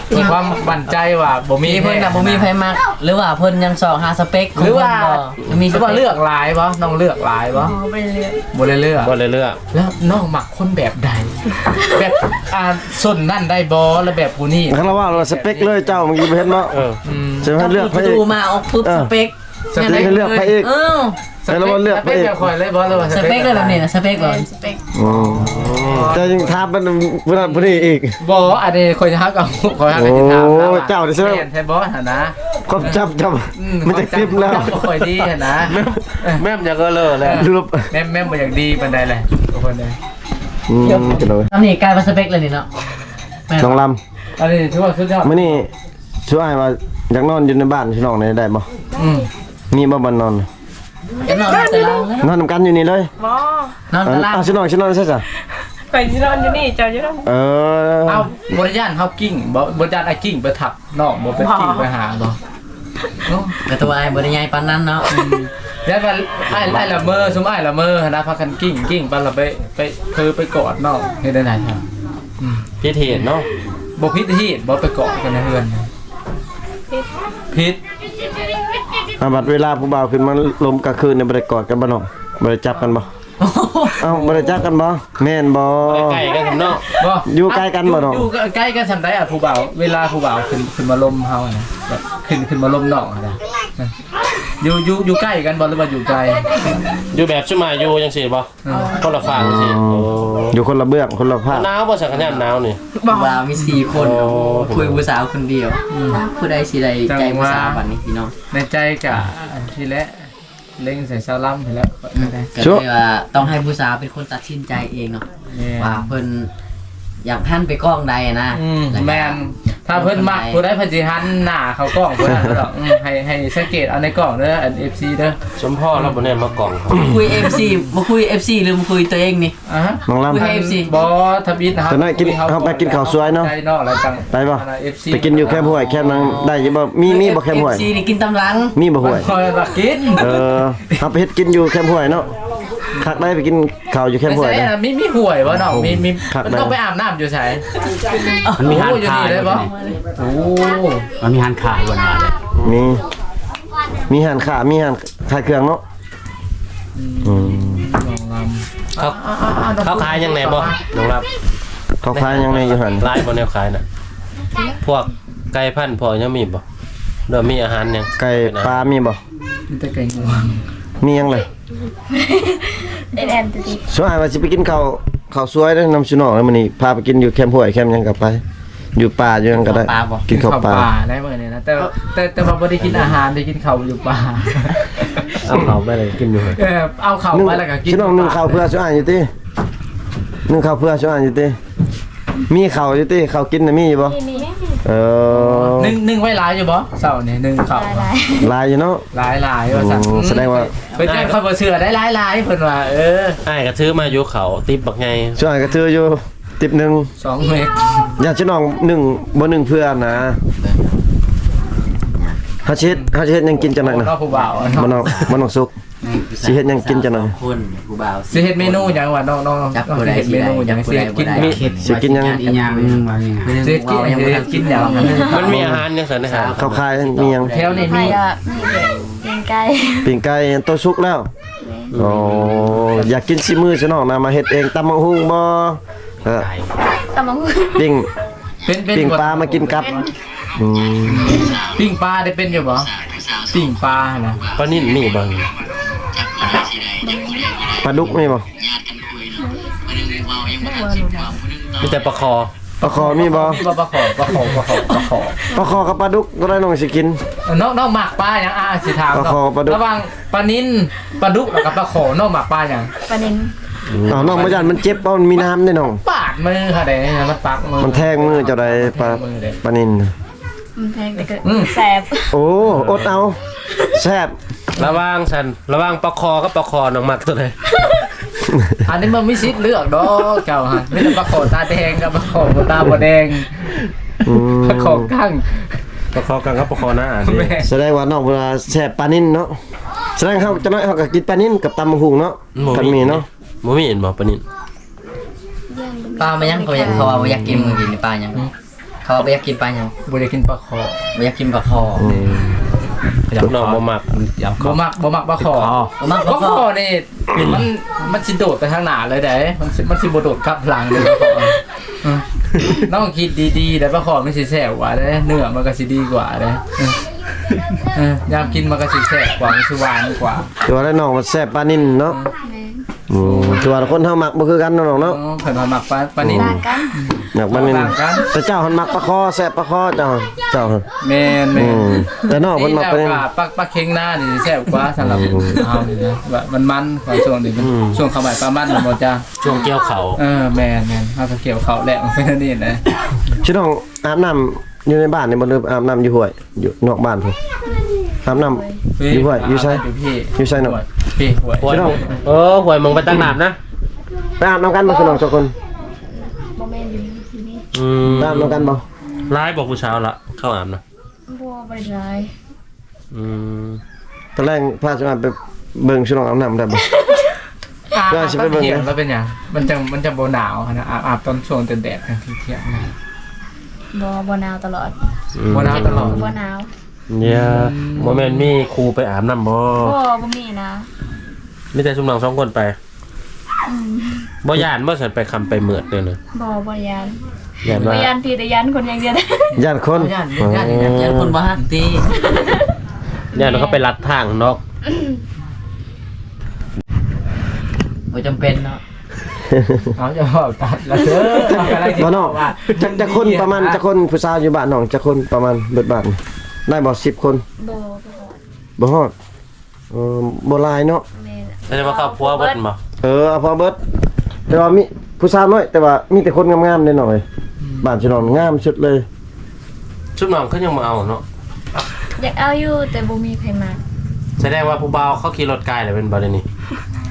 ເພື່ອຄວາມໝັ້ນໃຈວ່າບໍ່ມີແທ້. ເພິ່ນນະບໍ່ມີໃຜມັກ ຫຼືວ່າເພິ່ນຍັງຊອກຫາສະເປັກຂອງເພິ່ນບໍ່? ມີ ຫຼືວ່າເລືອກຫຼາຍບໍ່? ນ້ອງເລືອກຫຼາຍບໍ່? ບໍ່ ບໍ່ໄດ້ເລືອກ ບໍ່ໄດ້ເລືອກ ບໍ່ໄດ້ເລືອກ. ແລ້ວນ້ອງມັກຄົນແບບໃດ? ແບບ ອ່າ ຊົນນັ້ນໄດ້ບໍ່ ຫຼືແບບຜູ້ນີ້? ຄັນລາວວ່າສະເປັກເລີຍເຈົ້າ ເມື່ອກີ້ບໍ່ເຫັນບໍ່? ເອີ ອືມ ຊິໃຫ້ເລືອກໄປ ເປີດປະຕູມາອອກປຶບ ເອີ ສະເປັກ ສະເປັກ ໃຫ້ເລືອກໄປອີກ. ເອີ ໃຫ້ລາວວ່າເລືອກໄປອີກ. ສະເປັກເລີຍບໍ່ ຫຼືວ່າສະເປັກ ສະເປັກເລີຍແບບນີ້ນະ ສະເປັກບໍ່? ແມ່ນສະເປັກ. ອໍ ເຈົ້າຍັງຖາມເພິ່ນຜູ້ນັ້ນຜູ້ນີ້ອີກ. ບໍ່ ອັນນີ້ຂ້ອຍຫາກໍ ຂ້ອຍຫາກໍຊິຖາມລາວວ່າ ໂອ້ ເຈົ້ານີ້ ແມ່ນແທ້ບໍ່ຫັ້ນນະ? ຄວາມຈຳເຈົ້າ ອືມ ມັນຈະເຕັມແລ້ວ ຄວາມຈຳບໍ່ຄ່ອຍດີຫັ້ນນະ. ແມ່ນ ແມ່ນຢາກເລີແຫຼະ ແມ່ນ ແມ່ນບໍ່ຢາກດີປານໃດແຫຼະ ທຸກຄົນເດ້. ອືມ ພີ່ນ້ອງເອີຍ ອັນນີ້ກາຍວ່າສະເປັກເລີຍນີ້ເນາະ ນ້ອງລຳ. ອັນນີ້ຖືວ່າສຸດຍອດ. ມື້ນີ້ ຊຸອ້າຍວ່າຢາກນອນຢູ່ໃນບ້ານພີ່ນ້ອງນີ້ໄດ້ບໍ່? ອືມ ມີບໍ່ບ່ອນນອນ? ກໍນອນຕາລາງເລີຍ ນອນນຳກັນຢູ່ນີ້ເລີຍ. ບໍ່ ນອນຕາລາງ. ອ້າວ ຊິນອນ ຊິນອນໃສຊະ? ຂ້ອຍຊິນອນຢູ່ນີ້ ເຈົ້າຢູ່ນຳ. ເອີ ເອົ້າ ບໍ່ໄດ້ຢ້ານເຮົາກິ້ງບໍ່? ບໍ່ຢ້ານອ້າຍກິ້ງໄປທັບນ້ອງບໍ່? ໄປກິ້ງໄປຫາບໍ່? ໂອ້ ກໍຕົວອ້າຍບໍ່ໄດ້ໃຫຍ່ປານນັ້ນເນາະ. ອືມ ຢ້ານວ່າອ້າຍ ອ້າຍລະເມີ ຊຸມອ້າຍລະເມີຫັ້ນນະ ພາກັນກິ້ງ ກິ້ງໄປລະໄປ ໄປເພີໄປກອດນ້ອງ ເຮັດແນວໃດ? ອືມ ຜິດເຫດເນາະ. ບໍ່ຜິດເຫດບໍ່ໄປກອດກັນໃນເຮືອນ? ຜິດ ຜິດ. ອາ ບັດເວລາຜູ້ບ່າວຂຶ້ນມາລົມກາງຄືນນີ້ ບໍ່ໄດ້ກອດກັນບໍ່ນ້ອງ? ບໍ່ໄດ້ຈັບກັນບໍ່? ເອົ້າ ບໍ່ໄດ້ຈັບກັນບໍ່? ແມ່ນບໍ່? ບໍ່ໄດ້ໃກ້ກັນເນາະ. ບໍ່ ຢູ່ໃກ້ກັນບໍ່ນ້ອງ? ຢູ່ໃກ້ກັນສ່ຳໃດ ອະ ຜູ້ບ່າວ ເວລາຜູ້ບ່າວຂຶ້ນ ຂຶ້ນມາລົມເຮົາຫັ້ນນະ ແບບຂຶ້ນ ຂຶ້ນມາລົມນ້ອງຫັ້ນນະ ຢູ່ ຢູ່ ຢູ່ໃກ້ກັນບໍ່ ຫຼືວ່າຢູ່ໄກ? ຢູ່ແບບຊຸມອ້າຍຢູ່ຈັ່ງຊີ້ບໍ່? ອືມ ຄົນລະຟາກຊີ້. ອໍ ຢູ່ຄົນລະເບື້ອງ ຄົນລະພາກ. ໜາວບໍ່ຊະ ຍາມໜາວນີ້? ບໍ່ ວ່າມີສີ່ຄົນ ໂອ້ ໂອ້ ຄຸຍຜູ້ສາວຄົນດຽວ. ອືມ ຜູ້ໃດຊິໄດ້ໃຈຜູ້ສາວບັດນີ້ພີ່ນ້ອງ? ໃນໃຈກະ ອືມ ທີ່ແຫຼະ ເລັງໃສ່ສາວລຳຫັ້ນແຫຼະ. ອືມ ກໍເລີຍວ່າຕ້ອງໃຫ້ຜູ້ສາວເປັນຄົນຕັດສິນໃຈເອງເນາະ ແມ່ນ ວ່າເພິ່ນຢາກຫັນໄປກ້ອງໃດນະ. ອືມ ແມ່ນ ຖ້າເພິ່ນມັກຜູ້ໃດ ເພິ່ນຊິຫັນໜ້າເຂົ້າກ້ອງຜູ້ນັ້ນດອກ. ອືມ ໃຫ້ ໃຫ້ສັງເກດເອົາໃນກ້ອງເດີ ອັນ ເອັຟຊີ ເດີ. ສົມພໍລາວບໍ່ແນມມາກ້ອງ ມາຄຸຍ ເອັຟຊີ ມາຄຸຍ ເອັຟຊີ ຫຼືມາຄຸຍຕົວເອງນີ້? ອ່າ ນ້ອງລຳ ຄຸຍ ເອັຟຊີ ບໍ່. ທຳອິດເຮົາ ຕອນນັ້ນກິນ ເຮົາໄປກິນເຂົ້າສວຍເນາະ ໄປບໍ່? ໄປກິນຢູ່ແຄມຫ້ວຍແຄມນັ້ນໄດ້ຢູ່ບໍ່? ມີ ມີບໍ່ແຄມຫ້ວຍ? ເອັຟຊີ ນີ້ກິນຕຳຫຼັງ. ມີບໍ່ຫ້ວຍ? ຂ້ອຍວ່າກິນ ເອີ ເຮົາໄປເຮັດກິນຢູ່ແຄມຫ້ວຍເນາະ. ຄັກໄດ໋ ໄປກິນເຂົ້າຢູ່ແຄມຫ້ວຍ. ມີ ມີຫ້ວຍບໍ່ນ້ອງ? ມີ ມີ. ຄັກໄດ໋. ມັນຕ້ອງໄປອາບນ້ຳຢູ່ໃສ? ມັນມີຮ້ານຄ້າຢູ່ນີ້ໄດ້ບໍ່? ໂອ້ ມັນມີຮ້ານຄ້າຢູ່ຫັ້ນ. ມີ ມີຮ້ານຄ້າ ມີຮ້ານຂາຍເຄື່ອງເນາະ. ອືມ ອືມ ນ້ອງລຳ ເຂົາ ອ່າໆໆ ເຂົາຂາຍຫຍັງແດ່ບໍ່ ນ້ອງລຳ? ເຂົາຂາຍຫຍັງແດ່ຢູ່ຫັ້ນ? ຫຼາຍບໍ່ແນວຂາຍນະ? ພວກໄກ່ພັນ ພວກຫຍັງມີບໍ່? ຫຼືມີອາຫານຫຍັງ? ໄກ່ປາມີບໍ່? ມີແຕ່ໄກ່ງວງ. ມີຫຍັງເລີຍ? ເອັນແອນ ຕິ ຊຸອ້າຍວ່າຊິໄປກິນເຂົ້າ ເຂົ້າສວຍເດີ ນຳຊຸນ້ອງ ແລ້ວມື້ນີ້ພາໄປກິນຢູ່ແຄມຫ້ວຍແຄມຫຍັງກໍໄປ. ຢູ່ປ່າຢູ່ຫຍັງກໍໄດ້. ກິນເຂົ້າປ່າບໍ່? ກິນເຂົ້າປ່າ ກິນເຂົ້າປ່າໄດ້ມື້ນີ້ນະ ແຕ່ ແຕ່ ແຕ່ວ່າບໍ່ໄດ້ກິນອາຫານ ໄດ້ກິນເຂົ້າຢູ່ປ່າ. ເອົາເຂົ້າໄປແລ້ວກິນຢູ່. ເອີ ເອົາເຂົ້າໄປແລ້ວກໍກິນ. ຊິນ້ອງໜຶ້ງເຂົ້າເພື່ອຊຸອ້າຍຢູ່ຕິ? ໜຶ້ງເຂົ້າເພື່ອຊຸອ້າຍຢູ່ຕິ? ມີເຂົ້າຢູ່ຕິ? ເຂົ້າກິນນະມີຢູ່ບໍ່? ມີ ມີ. ເອີ ໜຶ້ງ ໜຶ້ງໄວ້ຫຼາຍຢູ່ບໍ່? ເຊົ້ານີ້ໜຶ້ງເຂົ້າ ຫຼາຍ ຫຼາຍຢູ່ເນາະ. ຫຼາຍ ຫຼາຍວ່າຊັ້ນ. ອືມ ສະແດງວ່າ ເພິ່ນ ເພິ່ນ ຂ້ອຍບໍ່ເຊື່ອໄດ້ ຫຼາຍ ຫຼາຍ ເພິ່ນວ່າ. ເອີ ອ້າຍກໍຖືມາຢູ່ເຂົ້າ ຕິບບັກໃຫຍ່. ສ່ວນອ້າຍກໍຖືຢູ່ ຕິບໜຶ່ງ ສອງເມັດ. ຢ້ານຊິນ້ອງໜຶ້ງ ບໍ່ໜຶ້ງເພື່ອນະ. ເຮົາຊິເຮັດ ເຮົາຊິເຮັດຫຍັງກິນຈັກໜ້ອຍນະ? ບໍ່ນ້ອງ ບໍ່ນ້ອງສຸກ. ຊິເຮັດຫຍັງກິນຈັກໜ່ອຍ? ຄົນຜູ້ບ່າວ ຊິເຮັດເມນູຫຍັງວະ? ນ້ອງໆ ຈັບຜູ້ໃດ ນ້ອງຊິເຮັດເມນູຫຍັງ? ຊິເຮັດກິນຫຍັງ? ຊິເຮັດກິນຫຍັງ? ເຮັດກິນຫຍັງ? ມັນມີອາຫານຫຍັງຊັ້ນນະ? ເຂົາຂາຍມີຫຍັງ? ແຖວນີ້ມີ ມີປີ້ງໄກ່ ປີ້ງໄກ່ ໂຕສຸກແລ້ວ. ໂອ້ ຢາກກິນສີມືຊະນ້ອງນະ ມາເຮັດເອງ. ຕຳບັກຫຸ່ງບໍ່? ເອີ ຕຳບັກຫຸ່ງ ປີ້ງ ເປັນ ເປັນ ປີ້ງປາມາກິນກັບ. ອືມ ປີ້ງປາໄດ້ເປັນຢູ່ບໍ່? ປີ້ງປາຫັ້ນນະ ປານິນມີບໍ່? ປາດຸກມີບໍ່? ມີແຕ່ປາຄໍ່. ປາຄໍ່ມີບໍ່? ມີບໍ່ປາຄໍ່? ປາຄໍ່ ປາຄໍ່ ປາຄໍ່ ປາຄໍ່ກັບປາດຸກ ໂຕໃດນ້ອງຊິກິນ? ເອີ ນ້ອງ ນ້ອງມັກປາຫຍັງ? ອາ ຊິຖາມ ປາຄໍ່ກັບປາດຸກ ລະຫວ່າງປານິນ ປາດຸກ ແລ້ວກໍປາຄໍ່ ນ້ອງມັກປາຫຍັງ? ປານິນ. ອືມ ເອົາ ນ້ອງບໍ່ຢ້ານມັນເຈັບບໍ່? ມັນມີນ້ຳເດ້ນ້ອງ. ປາດມືເຂົາເດ້ ມັນປັກມື ມັນແທງມືເຈົ້າໃດ໋ ປາ ປານິນ. ມັນແພງແຕ່ກໍ ອືມ ແຊບ. ໂອ້ ອົດເອົາ ແຊບ. ລະຫວ່າງຊັ້ນ ລະຫວ່າງປາຄໍ່ກັບປາຄໍ່ ນ້ອງມັກໂຕໃດ? ອັນນີ້ມັນມີສິດເລືອກດອກເຈົ້າຫັ້ນ ມີແຕ່ປາຄໍ່ຕາແດງກັບປາຄໍ່ບໍ່ຕາບໍ່ແດງ. ອືມ ປາຄໍ່ກັງ ປາຄໍ່ກັງກັບປາຄໍ່ນາ. ແມ່ນ ສະແດງວ່ານ້ອງເພິ່ນວ່າແຊບປານິນເນາະ. ສະແດງເຮົາ ຈັກໜ້ອຍເຮົາກໍກິນປານິນກັບຕຳບັກຫຸ່ງເນາະ. ບໍ່ມີ ຄັນມີເນາະ. ບໍ່ມີເຫັນບໍ່ປານິນ? ປາ ມັນຫຍັງ ເຂົາຢາກ ເຂົາວ່າບໍ່ຢາກກິນ ມື້ກີ້ນີ້ປາຫຍັງ? ເຂົາວ່າບໍ່ຢາກກິນປາຫຍັງ? ບໍ່ຢາກກິນປາຄໍ່ ບໍ່ຢາກກິນປາຄໍ່. ອືມ ນ້ອງບໍ່ມັກ ບໍ່ມັກ ບໍ່ມັກປາຄໍ່. ບໍ່ມັກປາຄໍ່ ປາຄໍ່ນີ້ ມັນ ມັນຊິໂດດໄປທາງໜ້າເລີຍເດ້ ມັນຊິ ມັນຊິບໍ່ໂດດກັບຫຼັງເລີຍປາຄໍ່. ເອີ ນ້ອງຄິດດີໆ ແລ້ວປາຄໍ່ມັນຊິແຊບກວ່າເດ້ ເນື້ອມັນກໍຊິດີກວ່າເດ້. ເອີ ເອີ ຍາມກິນມັນກໍຊິແຊບກວ່າ ມັນຊິຫວານກວ່າ. ຄືວ່າແລ້ວນ້ອງມັນແຊບປານິນເນາະ. ອືມ ແມ່ນ. ໂອ້ ຖືວ່າຄົນເຮົາມັກບໍ່ຄືກັນເນາະນ້ອງເນາະ. ເອີ ເພິ່ນວ່າມັກປາ ປານິນ ຕ່າງກັນ ມັກປານິນ ຕ່າງກັນ. ແຕ່ເຈົ້າຫັ້ນມັກປາຄໍ່ ແຊບປາຄໍ່ເຈົ້າ ເຈົ້າ. ແມ່ນໆ. ອືມ ແຕ່ນ້ອງເພິ່ນມັກປານິນ ປາ ປາເຄັງນານີ້ແຊບກວ່າສຳລັບ ອືມ ເຮົານີ້ນະ ວ່າມັນໆ ວ່າຊ່ວງນີ້ ອືມ ຊ່ວງເຂົ້າໄມ້ປາມັນແມ່ນບໍ່ຈ້າ? ຊ່ວງກ່ຽວເຂົ້າ. ເອີ ແມ່ນໆ ເຮົາກໍກ່ຽວເຂົ້າແລ້ວ ເປັນແນວນີ້ນະ. ຊິນ້ອງອາບນ້ຳ ຢູ່ໃນບ້ານນີ້ບໍ່ ຫຼືອາບນ້ຳຢູ່ຫ້ວຍ? ຢູ່ນອກບ້ານພຸ້ນ ອາບນ້ຳຢູ່ຫ້ວຍ. ຢູ່ໃສ? ຢູ່ໃສນ້ອງ? ຫ້ວຍ ເອີ ຫ້ວຍມອງໄປຕັກນ້ຳນະ. ໄປອາບນຳກັນບໍ່ ຊະນ້ອງສອງຄົນ? ບໍ່ແມ່ນ ຢູ່ນີ້. ອືມ ໄປອາບນຳກັນບໍ່? ຫຼາຍບໍ່ຜູ້ສາວລະເຂົ້າອາບນະ? ບໍ່ ບໍ່ໄດ້ຫຼາຍ. ອືມ ຕອນແລງພາສະມາໄປເບິ່ງ ຊະນ້ອງອາບນ້ຳໄດ້ບໍ່? ອາບ ອາບຕອນຫ້ຽງແລ້ວເປັນຫຍັງ? ມັນຈັ່ງ ມັນຈັ່ງບໍ່ໜາວຫັ້ນນະ ອາບ ອາບຕອນຊ່ວງແດດໆ ທຽງໆນະ. ບໍ່ ບໍ່ໜາວຕະຫຼອດ. ອືມ ບໍ່ໜາວຕະຫຼອດ ບໍ່ໜາວ. ເອີ ອືມ ບໍ່ແມ່ນມີຄູ່ໄປອາບນຳບໍ່? ບໍ່ ບໍ່ມີນະ ມີແຕ່ຊຸມນ້ອງສອງຄົນໄປ. ອືມ ບໍ່ຢ້ານບໍ່? ຊັ້ນໄປຄ່ຳໄປມືດແນວນັ້ນ. ບໍ່ ບໍ່ຢ້ານ. ຢ້ານວ່າ ບໍ່ຢ້ານຜີ ແຕ່ຢ້ານຄົນຢ່າງດຽວ. ຢ້ານຄົນ? ຢ້ານ ຢ້ານ ຢ້ານຄົນບໍ່ຮັກຕິ. ຢ້ານເຂົາໄປລັດທາງເນາະ. ບໍ່ຈຳເປັນເນາະ. ເອົາ ຢ່າເວົ້າຕັດລະເດີ. ບໍ່ເນາະ ຈັກ ຈັກຄົນປະມານ ຈັກຄົນ ຜູ້ສາວຢູ່ບ້ານນ້ອງ ຈັກຄົນປະມານເບິດບ້ານ? ໄດ້ບໍ່ ສິບຄົນ? ບໍ່ ບໍ່ຮອດ ບໍ່ຮອດ. ເອີ ບໍ່ຫຼາຍເນາະ. ແມ່ນ ແຕ່ວ່າເອົາຜົວເບິດແມ່ນບໍ່? ເອີ ເອົາຜົວເບິດ ແຕ່ວ່າມີຜູ້ສາວນ້ອຍ ແຕ່ວ່າມີແຕ່ຄົນງາມໆເດ້ນ້ອງເອີຍ. ອືມ ບ້ານຊະນ້ອງງາມສຸດເລີຍ. ຊຸມນ້ອງຄືຍັງບໍ່ເອົາເນາະ? ຢາກເອົາຢູ່ ແຕ່ບໍ່ມີໃຜມັກ. ສະແດງວ່າຜູ້ບ່າວເຂົາຂີ່ລົດກາຍແລ້ວແມ່ນບໍ່ດຽວນີ້?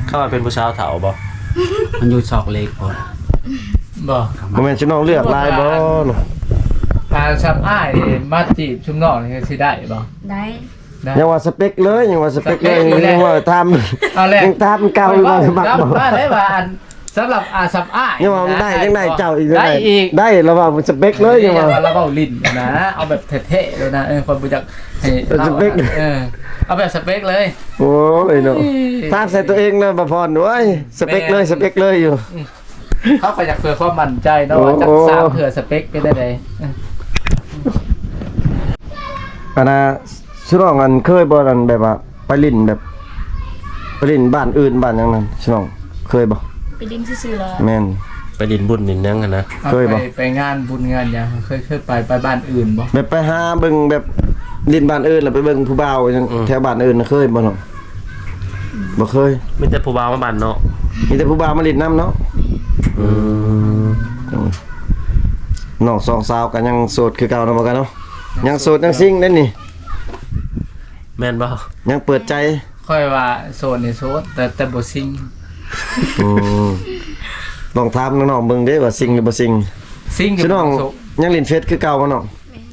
ເຂົາວ່າເປັນຜູ້ສາວເຖົ້າບໍ່? ມັນຢູ່ຊອກເລັກພຸ້ນ. ບໍ່ ບໍ່ແມ່ນ ຊຸມນ້ອງເລືອກຫຼາຍບໍ່? ຖ້າສ່ຳອ້າຍມາຈີບຊຸມນ້ອງນີ້ຊິໄດ້ບໍ່? ໄດ້. ໄດ້ ຍັງວ່າສະເປັກເລີຍ ຍັງວ່າສະເປັກເລີຍ ສະເປັກຢູ່ແລ້ວ ຍັງວ່າຖາມ ເອົາແລ້ວ ຍັງຖາມເກົ່າຢູ່ວ່າມັກບໍ່? ໄດ້ວ່າ ອັນ ສຳລັບ ອາ ສ່ຳອ້າຍ ຍັງວ່າໄດ້ ຍັງໄດ້ເຈົ້າອີກ ໄດ້ອີກ ໄດ້ລະວ່າສະເປັກເລີຍ ຍັງວ່າ ລະເວົ້າຫຼິ້ນນະ ເອົາແບບແທ້ໆເລີຍນະ. ເອີ ຂ້ອຍບໍ່ຢາກໃຫ້ ສະເປັກ ເອີ ເອົາແບບສະເປັກເລີຍ. ໂອ້ຍເນາະ ຖາມໃສ່ຕົວເອງເລີຍ ບໍ່ພອນ ໂອ້ຍ ສະເປັກເລີຍ ສະເປັກເລີຍຢູ່. ເຮົາກໍຢາກເພື່ອຄວາມໝັ້ນໃຈເນາະ ໂອ້ ວ່າຈັກສາມເທື່ອສະເປັກເປັນແນວໃດ. ອັນນ່າ ຊຸມນ້ອງ ອັນ ເຄີຍບໍ່ ອັນ ແບບວ່າໄປຫຼິ້ນ ແບບໄປຫຼິ້ນບ້ານອື່ນ ບ້ານຫຍັງນັ້ນ ຊຸມນ້ອງເຄີຍບໍ່? ໄປຫຼິ້ນຊື່ໆລະ. ແມ່ນ ໄປຫຼິ້ນບຸນຫຼິ້ນຫຍັງຫັ້ນນະ. ເຄີຍບໍ່? ໄປ ໄປງານບຸນງານຫຍັງ ເຄີຍ ເຄີຍໄປ ໄປບ້ານອື່ນບໍ່? ແບບໄປຫາເບິ່ງ ແບບຫຼິ້ນບ້ານອື່ນ ແລ້ວໄປເບິ່ງຜູ້ບ່າວຫຍັງ ອືມ ແຖວບ້ານອື່ນນະ ເຄີຍບໍ່ນ້ອງ? ບໍ່ເຄີຍ. ມີແຕ່ຜູ້ບ່າວມາບ້ານເນາະ. ມີແຕ່ຜູ້ບ່າວມາຫຼິ້ນນຳເນາະ. ອືມ ນ້ອງສອງສາວກໍຍັງໂສດຄືເກົ່າເນາະ ບໍ່ກັນເນາະ. ຍັງໂສດຍັງຊິງເດ້ນີ້. ແມ່ນບໍ່? ຍັງເປີດໃຈ. ຂ້ອຍວ່າໂສດນີ້ໂສດ ແຕ່ ແຕ່ບໍ່ຊິງ. ອືມ ລອງຖາມນ້ອງໆເບິ່ງເດ້ວ່າຊິງຫຼືບໍ່ຊິງ. ຊິງ ຊິນ້ອງຍັງຫຼິ້ນເຟສຄືເກົ່າບໍ່ນ້ອງ? ແມ່ນ.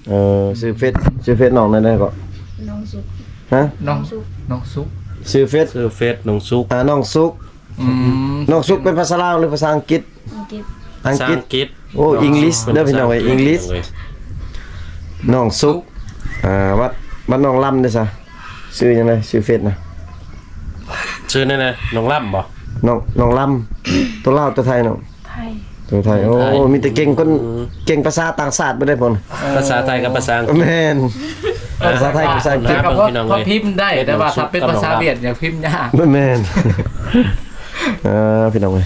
ເອີ ຊື່ເຟສ ຊື່ເຟສນ້ອງແນວໃດເກາະ? ນ້ອງສຸກ. ຮະ? ນ້ອງ ນ້ອງສຸກ ນ້ອງສຸກ. ຊື່ເຟສ ຊື່ເຟສນ້ອງສຸກ ອ່າ ນ້ອງສຸກ ອືມ ນ້ອງສຸກເປັນພາສາລາວ ຫຼື ພາສາອັງກິດ? ອັງກິດ ອັງກິດ ພາສາອັງກິດ ໂອ້ ເປັນ English ເດີພີ່ນ້ອງເອີຍ ເປັນພາສາອັງກິດ English ເລີຍ ນ້ອງສຸກ ອ່າ ວັດ ວັດນ້ອງລຳເດ້ຊະ ຊື່ຫຍັງເດີ ຊື່ເຟສນະ? ຊື່ແນວໃດ ນ້ອງລຳບໍ່? ນ້ອງ ນ້ອງລຳ ຕົວລາວຕົວໄທນ້ອງ? ໄທ ຕົວໄທ ໄທ ໂອ້ ໄທ ມີແຕ່ເກັ່ງຄົນ ອືມ ເກັ່ງພາສາຕ່າງຊາດເບິດເດ້ພຸ້ນ ເອີ ພາສາໄທກັບພາສາອັງກິດ ແມ່ນ ເອີ ພາສາໄທກັບພາສາອັງກິດ ພາ ພາພິມໄດ້ ແຕ່ວ່າຖ້າເປັນພາສາຫວຽດ ຢາກພິມຍາກ ແມ່ນ ເອີ ພີ່ນ້ອງເອີຍ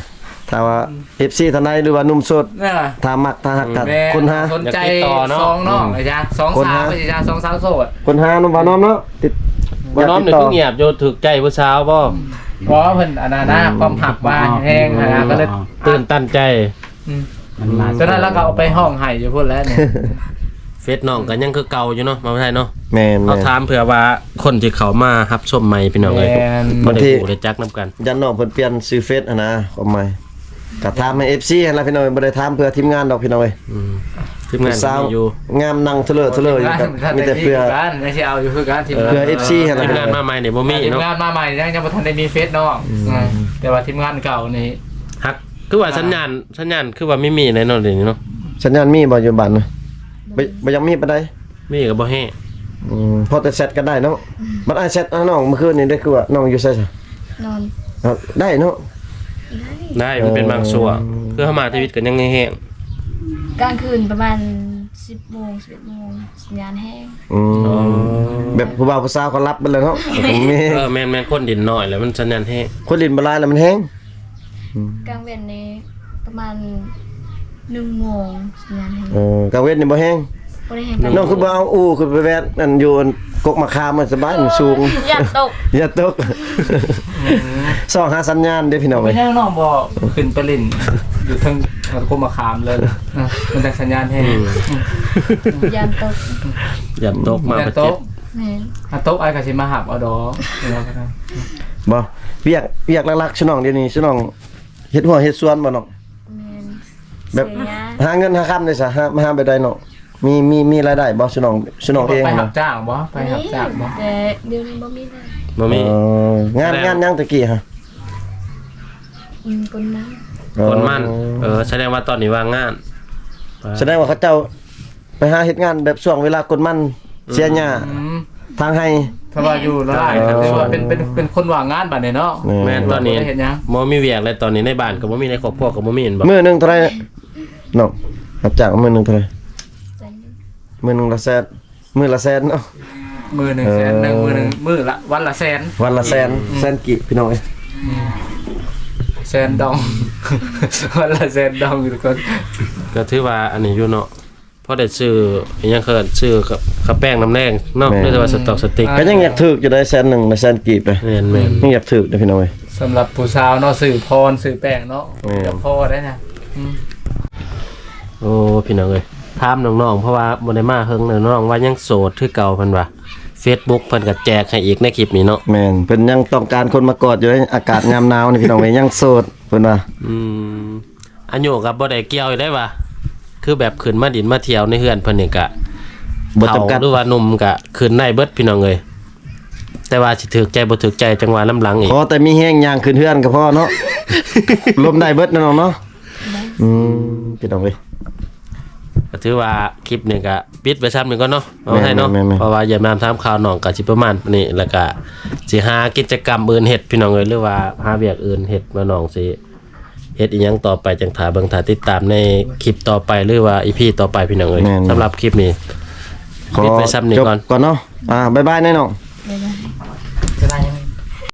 ຖ້າວ່າ ອືມ ເອັຟຊີທ່ານໃດ ຫຼືວ່າໜຸ່ມໂສດ ເອີ ຖ້າມັກ ຖ້າຮັກ ກໍ ແມ່ນ ຄົ້ນຫາ ສົນໃຈ ຢາກຕິດຕໍ່ເນາະ ສອງນ້ອງ ອືມ ອາຈານ ສອງ ຄົ້ນຫາ ສາວ ອາຈານ ສອງສາວໂສດ ຄົ້ນຫານ້ອງບ່າວນ້ອມເນາະ ຕິດ ບ່າວນ້ອມນີ້ຄືງຽບຢູ່ ຖືກໃຈຜູ້ສາວບໍ່? ບໍ່ ເພິ່ນອັນນັ້ນນະ ອືມ ຄວາມຮັກວ່າແຮງຫັ້ນນະ ອືມ ກໍເລີຍ ຕື່ນຕັນໃຈ ອືມ ມັນມາ ຕອນນັ້ນລາວກໍເອົາໄປຮ້ອງໄຫ້ຢູ່ພຸ້ນແຫຼະນີ້ ເຟສນ້ອງກໍຍັງຄືເກົ່າຢູ່ເນາະ ມາໄທເນາະ ແມ່ນໆ ເຮົາຖາມເພື່ອວ່າຄົນທີ່ເຂົ້າມາຮັບຊົມໃໝ່ ພີ່ນ້ອງເອີຍ ແມ່ນ ບໍ່ໄດ້ຮູ້ໄດ້ຈັກນຳກັນ ຢ້ານນ້ອງເພິ່ນປ່ຽນຊື່ເຟສຫັ້ນນະ ຄວາມໝາຍ ກໍຖາມໃຫ້ເອັຟຊີຫັ້ນລະພີ່ນ້ອງເອີຍ ບໍ່ໄດ້ຖາມເພື່ອທີມງານດອກພີ່ນ້ອງເອີຍ ອືມ ທີມງານກໍມີຢູ່ ຜູ້ສາວງາມນັ່ງທະເລີທະເລີຢູ່ກັນ ມີແຕ່ເພື່ອ ຍັງຊິເອົາຢູ່ຄືກັນ ທີມງານ ເພື່ອເອັຟຊີຫັ້ນລະ ທີມງານມາໃໝ່ນີ້ບໍ່ມີເນາະ ທີມງານມາໃໝ່ຍັງ ຍັງບໍ່ທັນໄດ້ມີເຟສນ້ອງ ອືມ ເອີ ແຕ່ວ່າທີມງານເກົ່ານີ້ ຫາກຄືວ່າ ອ່າ ສັນຍານ ສັນຍານຄືວ່າມີມີແດ່ເນາະ ດຽວນີ້ເນາະ ສັນຍານມີບໍ່ຢູ່ບ້ານນະ? ບໍ່ ບໍ່ຢາກມີປານໃດ ມີກໍບໍ່ແຮງ ອືມ ພໍແຕ່ແຊັດກັນໄດ້ເນາະ ອືມ ບັດອ້າຍແຊັດຫານ້ອງມື້ຄືນນີ້ໄດ້ ຄືວ່ານ້ອງຢູ່ໃສຊະ? ນອນ ເອີ ໄດ້ເນາະ ໄດ້ ໄດ້ ມັນເປັນບາງຊ່ວງ ເອີ ຄືເຮົາມາທຳອິດກໍຍັງແຮງ ກາງຄືນປະມານສິບໂມງ ສິບເອັດໂມງ ສັນຍານແຮງ ອືມ ອໍ ແບບຜູ້ບ່າວຜູ້ສາວເຂົາຫຼັບເບິດແລ້ວເນາະ ເອີ ແມ່ນໆ ຄົນຫຼິ້ນໜ້ອຍແລ້ວມັນສັນຍານແຮງ ຄົນຫຼິ້ນບໍ່ຫຼາຍແລ້ວມັນແຮງ ອືມ ກາງເວັນນີ້ປະມານໜຶ່ງໂມງ ສັນຍານແຮງ ເອີ ກາງເວັນນີ້ບໍ່ແຮງ ບໍ່ໄດ້ແຮງປານໃດ ນ້ອງຄືບໍ່ເອົາອູ່ຂຶ້ນໄປແວ່ນ ອັນ ຢູ່ອັນກົກໝາກຂາມ ມັນສະບາຍ ມັນສູງ ຢ້ານຕົກ ຢ້ານຕົກ ອືມ ຊອກຫາສັນຍານເດ້ພີ່ນ້ອງເອີຍ ເປັນຫຍັງນ້ອງບໍ່ຂຶ້ນໄປຫຼິ້ນຢູ່ເທິງກົກໝາກຂາມເລີຍນະ ມັນຈັກສັນຍານແຮງ ອືມ ຢ້ານຕົກ ຢ້ານຕົກ ມາ ຢ້ານຕົກ ແມ່ນ ຖ້າຕົກອ້າຍກໍຊິມາຮັບເອົາດອກ ບໍ່ ວຽກ ວຽກຫຼັກໆ ຊຸນ້ອງດຽວນີ້ ຊຸນ້ອງ ເຮັດຮົ້ວເຮັດສວນບໍ່ນ້ອງ? ແມ່ນ ແບບ ຫາເງິນຫາຄຳໄດ້ຊະ ຫາ ມາຫາແບບໃດນ້ອງ? ມີ ມີ ມີລາຍໄດ້ບໍ່ ຊຸນ້ອງ ຊຸນ້ອງເອງ? ໄປຮັບຈ້າງບໍ່? ໄປຮັບຈ້າງບໍ່? ມີ ແຕ່ດຽວນີ້ບໍ່ມີແລ້ວ ບໍ່ມີ ເອີ ງານ ແລ້ວ ງານຫຍັງແຕ່ກີ້ຫະ? ອືມ ກົນມັນ ເອີ ກົນມັນ ເອີ ສະແດງວ່າຕອນນີ້ວ່າງງານ ສະແດງວ່າເຂົາເຈົ້າ ໄປຫາເຮັດງານແບບຊ່ວງເວລາກົນມັນ ອືມ ເສຍຫຍ້າ ອືມ ທາງໄຮ່ ຖ້າວ່າຢູ່ລາວ ເອີ ຖືວ່າເປັນ ເປັນ ເປັນຄົນວ່າງງານບາດນີ້ເນາະ ແມ່ນ ແມ່ນ ຕອນນີ້ບໍ່ໄດ້ເຮັດຫຍັງ ບໍ່ມີວຽກແລ້ວ ຕອນນີ້ໃນບ້ານກໍບໍ່ມີ ໃນຄອບຄົວກໍບໍ່ມີ ແມ່ນບໍ່? ມື້ໜຶ່ງເທົ່າໃດນ້ອງ? ຮັບຈ້າງມື້ໜຶ່ງເທົ່າໃດ? ແສນໜຶ່ງ ມື້ໜຶ່ງລະແສນ ມື້ລະແສນເນາະ ມື້ໜຶ່ງແສນໜຶ່ງ ເອີ ມື້ໜຶ່ງ ມື້ລະ ວັນລະແສນ ວັນລະແສນ ອືມ ແສນກີບ ພີ່ນ້ອງເອີຍ ອືມ ແສນດອງ ວັນລະແສນດອງ ທຸກຄົນ ກໍຖືວ່າອັນນີ້ຢູ່ເນາະ ພໍໄດ້ຊື້ອີ່ຫຍັງ ເອີ້ນ ຊື້ກະ ກະແປ້ງນ້ຳແດງເນາະ ແມ່ນ ຫຼືວ່າສະຕອກສະຕິກ ກໍຍັງຢາກຖືກຢູ່ໄດ໋ ແສນໜຶ່ງນະ ແສນກີບນະ ແມ່ນໆ ຍັງຢາກຖືກເດ້ພີ່ນ້ອງເອີຍ ສຳລັບຜູ້ສາວເນາະ ຊື້ພອນຊື້ແປ້ງເນາະ ແມ່ນ ຢາກພໍໄດ້ນະ ອືມ ໂອ້ ພີ່ນ້ອງເອີຍ ຖາມນ້ອງໆ ເພາະວ່າບໍ່ໄດ້ມາເຫິງແລ້ວ ນ້ອງວ່າຍັງໂສດຄືເກົ່າ ເພິ່ນວ່າ ເຟສບຸກເພິ່ນກໍແຈກໃຫ້ອີກໃນຄລິບນີ້ເນາະ ແມ່ນ ເພິ່ນຍັງຕ້ອງການຄົນມາກອດຢູ່ເດ້ ອາກາດຍາມໜາວນີ້ ພີ່ນ້ອງເອີຍ ຍັງໂສດ ເພິ່ນວ່າ ອືມ ອາຍຸກໍບໍ່ໄດ້ກ່ຽວຢູ່ໄດ໋ວ່າ ຄືແບບຂຶ້ນມາດິນມາທ່ຽວໃນເຮືອນເພິ່ນນີ້ກະ ບໍ່ຈຳກັດ ເຖົ້າ ຫຼືວ່າໜຸ່ມກະຂຶ້ນໄດ້ເບິດພີ່ນ້ອງເອີຍ ແຕ່ວ່າຊິຖືກໃຈບໍ່ຖືກໃຈຈັ່ງວ່ານຳຫຼັງອີກ ຂໍແຕ່ມີແຮງຍ່າງຂຶ້ນເຮືອນກໍພໍເນາະ ລົມໄດ້ເບິດເນາະນ້ອງເນາະ ອືມ ພີ່ນ້ອງເອີຍ ກໍຖືວ່າຄລິບນີ້ກໍປິດໄວ້ຊ່ຳນີ້ກ່ອນເນາະ ເອົາໃຫ້ເນາະ ແມ່ນໆໆ ເພາະວ່າຢ້ຽມຢາມຖາມຂ່າວນ້ອງກໍຊິປະມານນີ້ ແລ້ວກໍຊິຫາກິດຈະກຳອື່ນເຮັດພີ່ນ້ອງເອີຍ ຫຼືວ່າຫາວຽກອື່ນເຮັດ ວ່ານ້ອງຊິ ເຮັດອີ່ຫຍັງຕໍ່ໄປ ຈັ່ງຖ້າເບິ່ງຖ້າຕິດຕາມໃນຄລິບຕໍ່ໄປ ຫຼືວ່າອີພີຕໍ່ໄປ ພີ່ນ້ອງເອີຍ ແມ່ນໆ ສຳລັບຄລິບນີ້ ຂໍຈົບກ່ອນເນາະ ອ່າ ບາຍບາຍນະນ້ອງ ບາຍບາຍ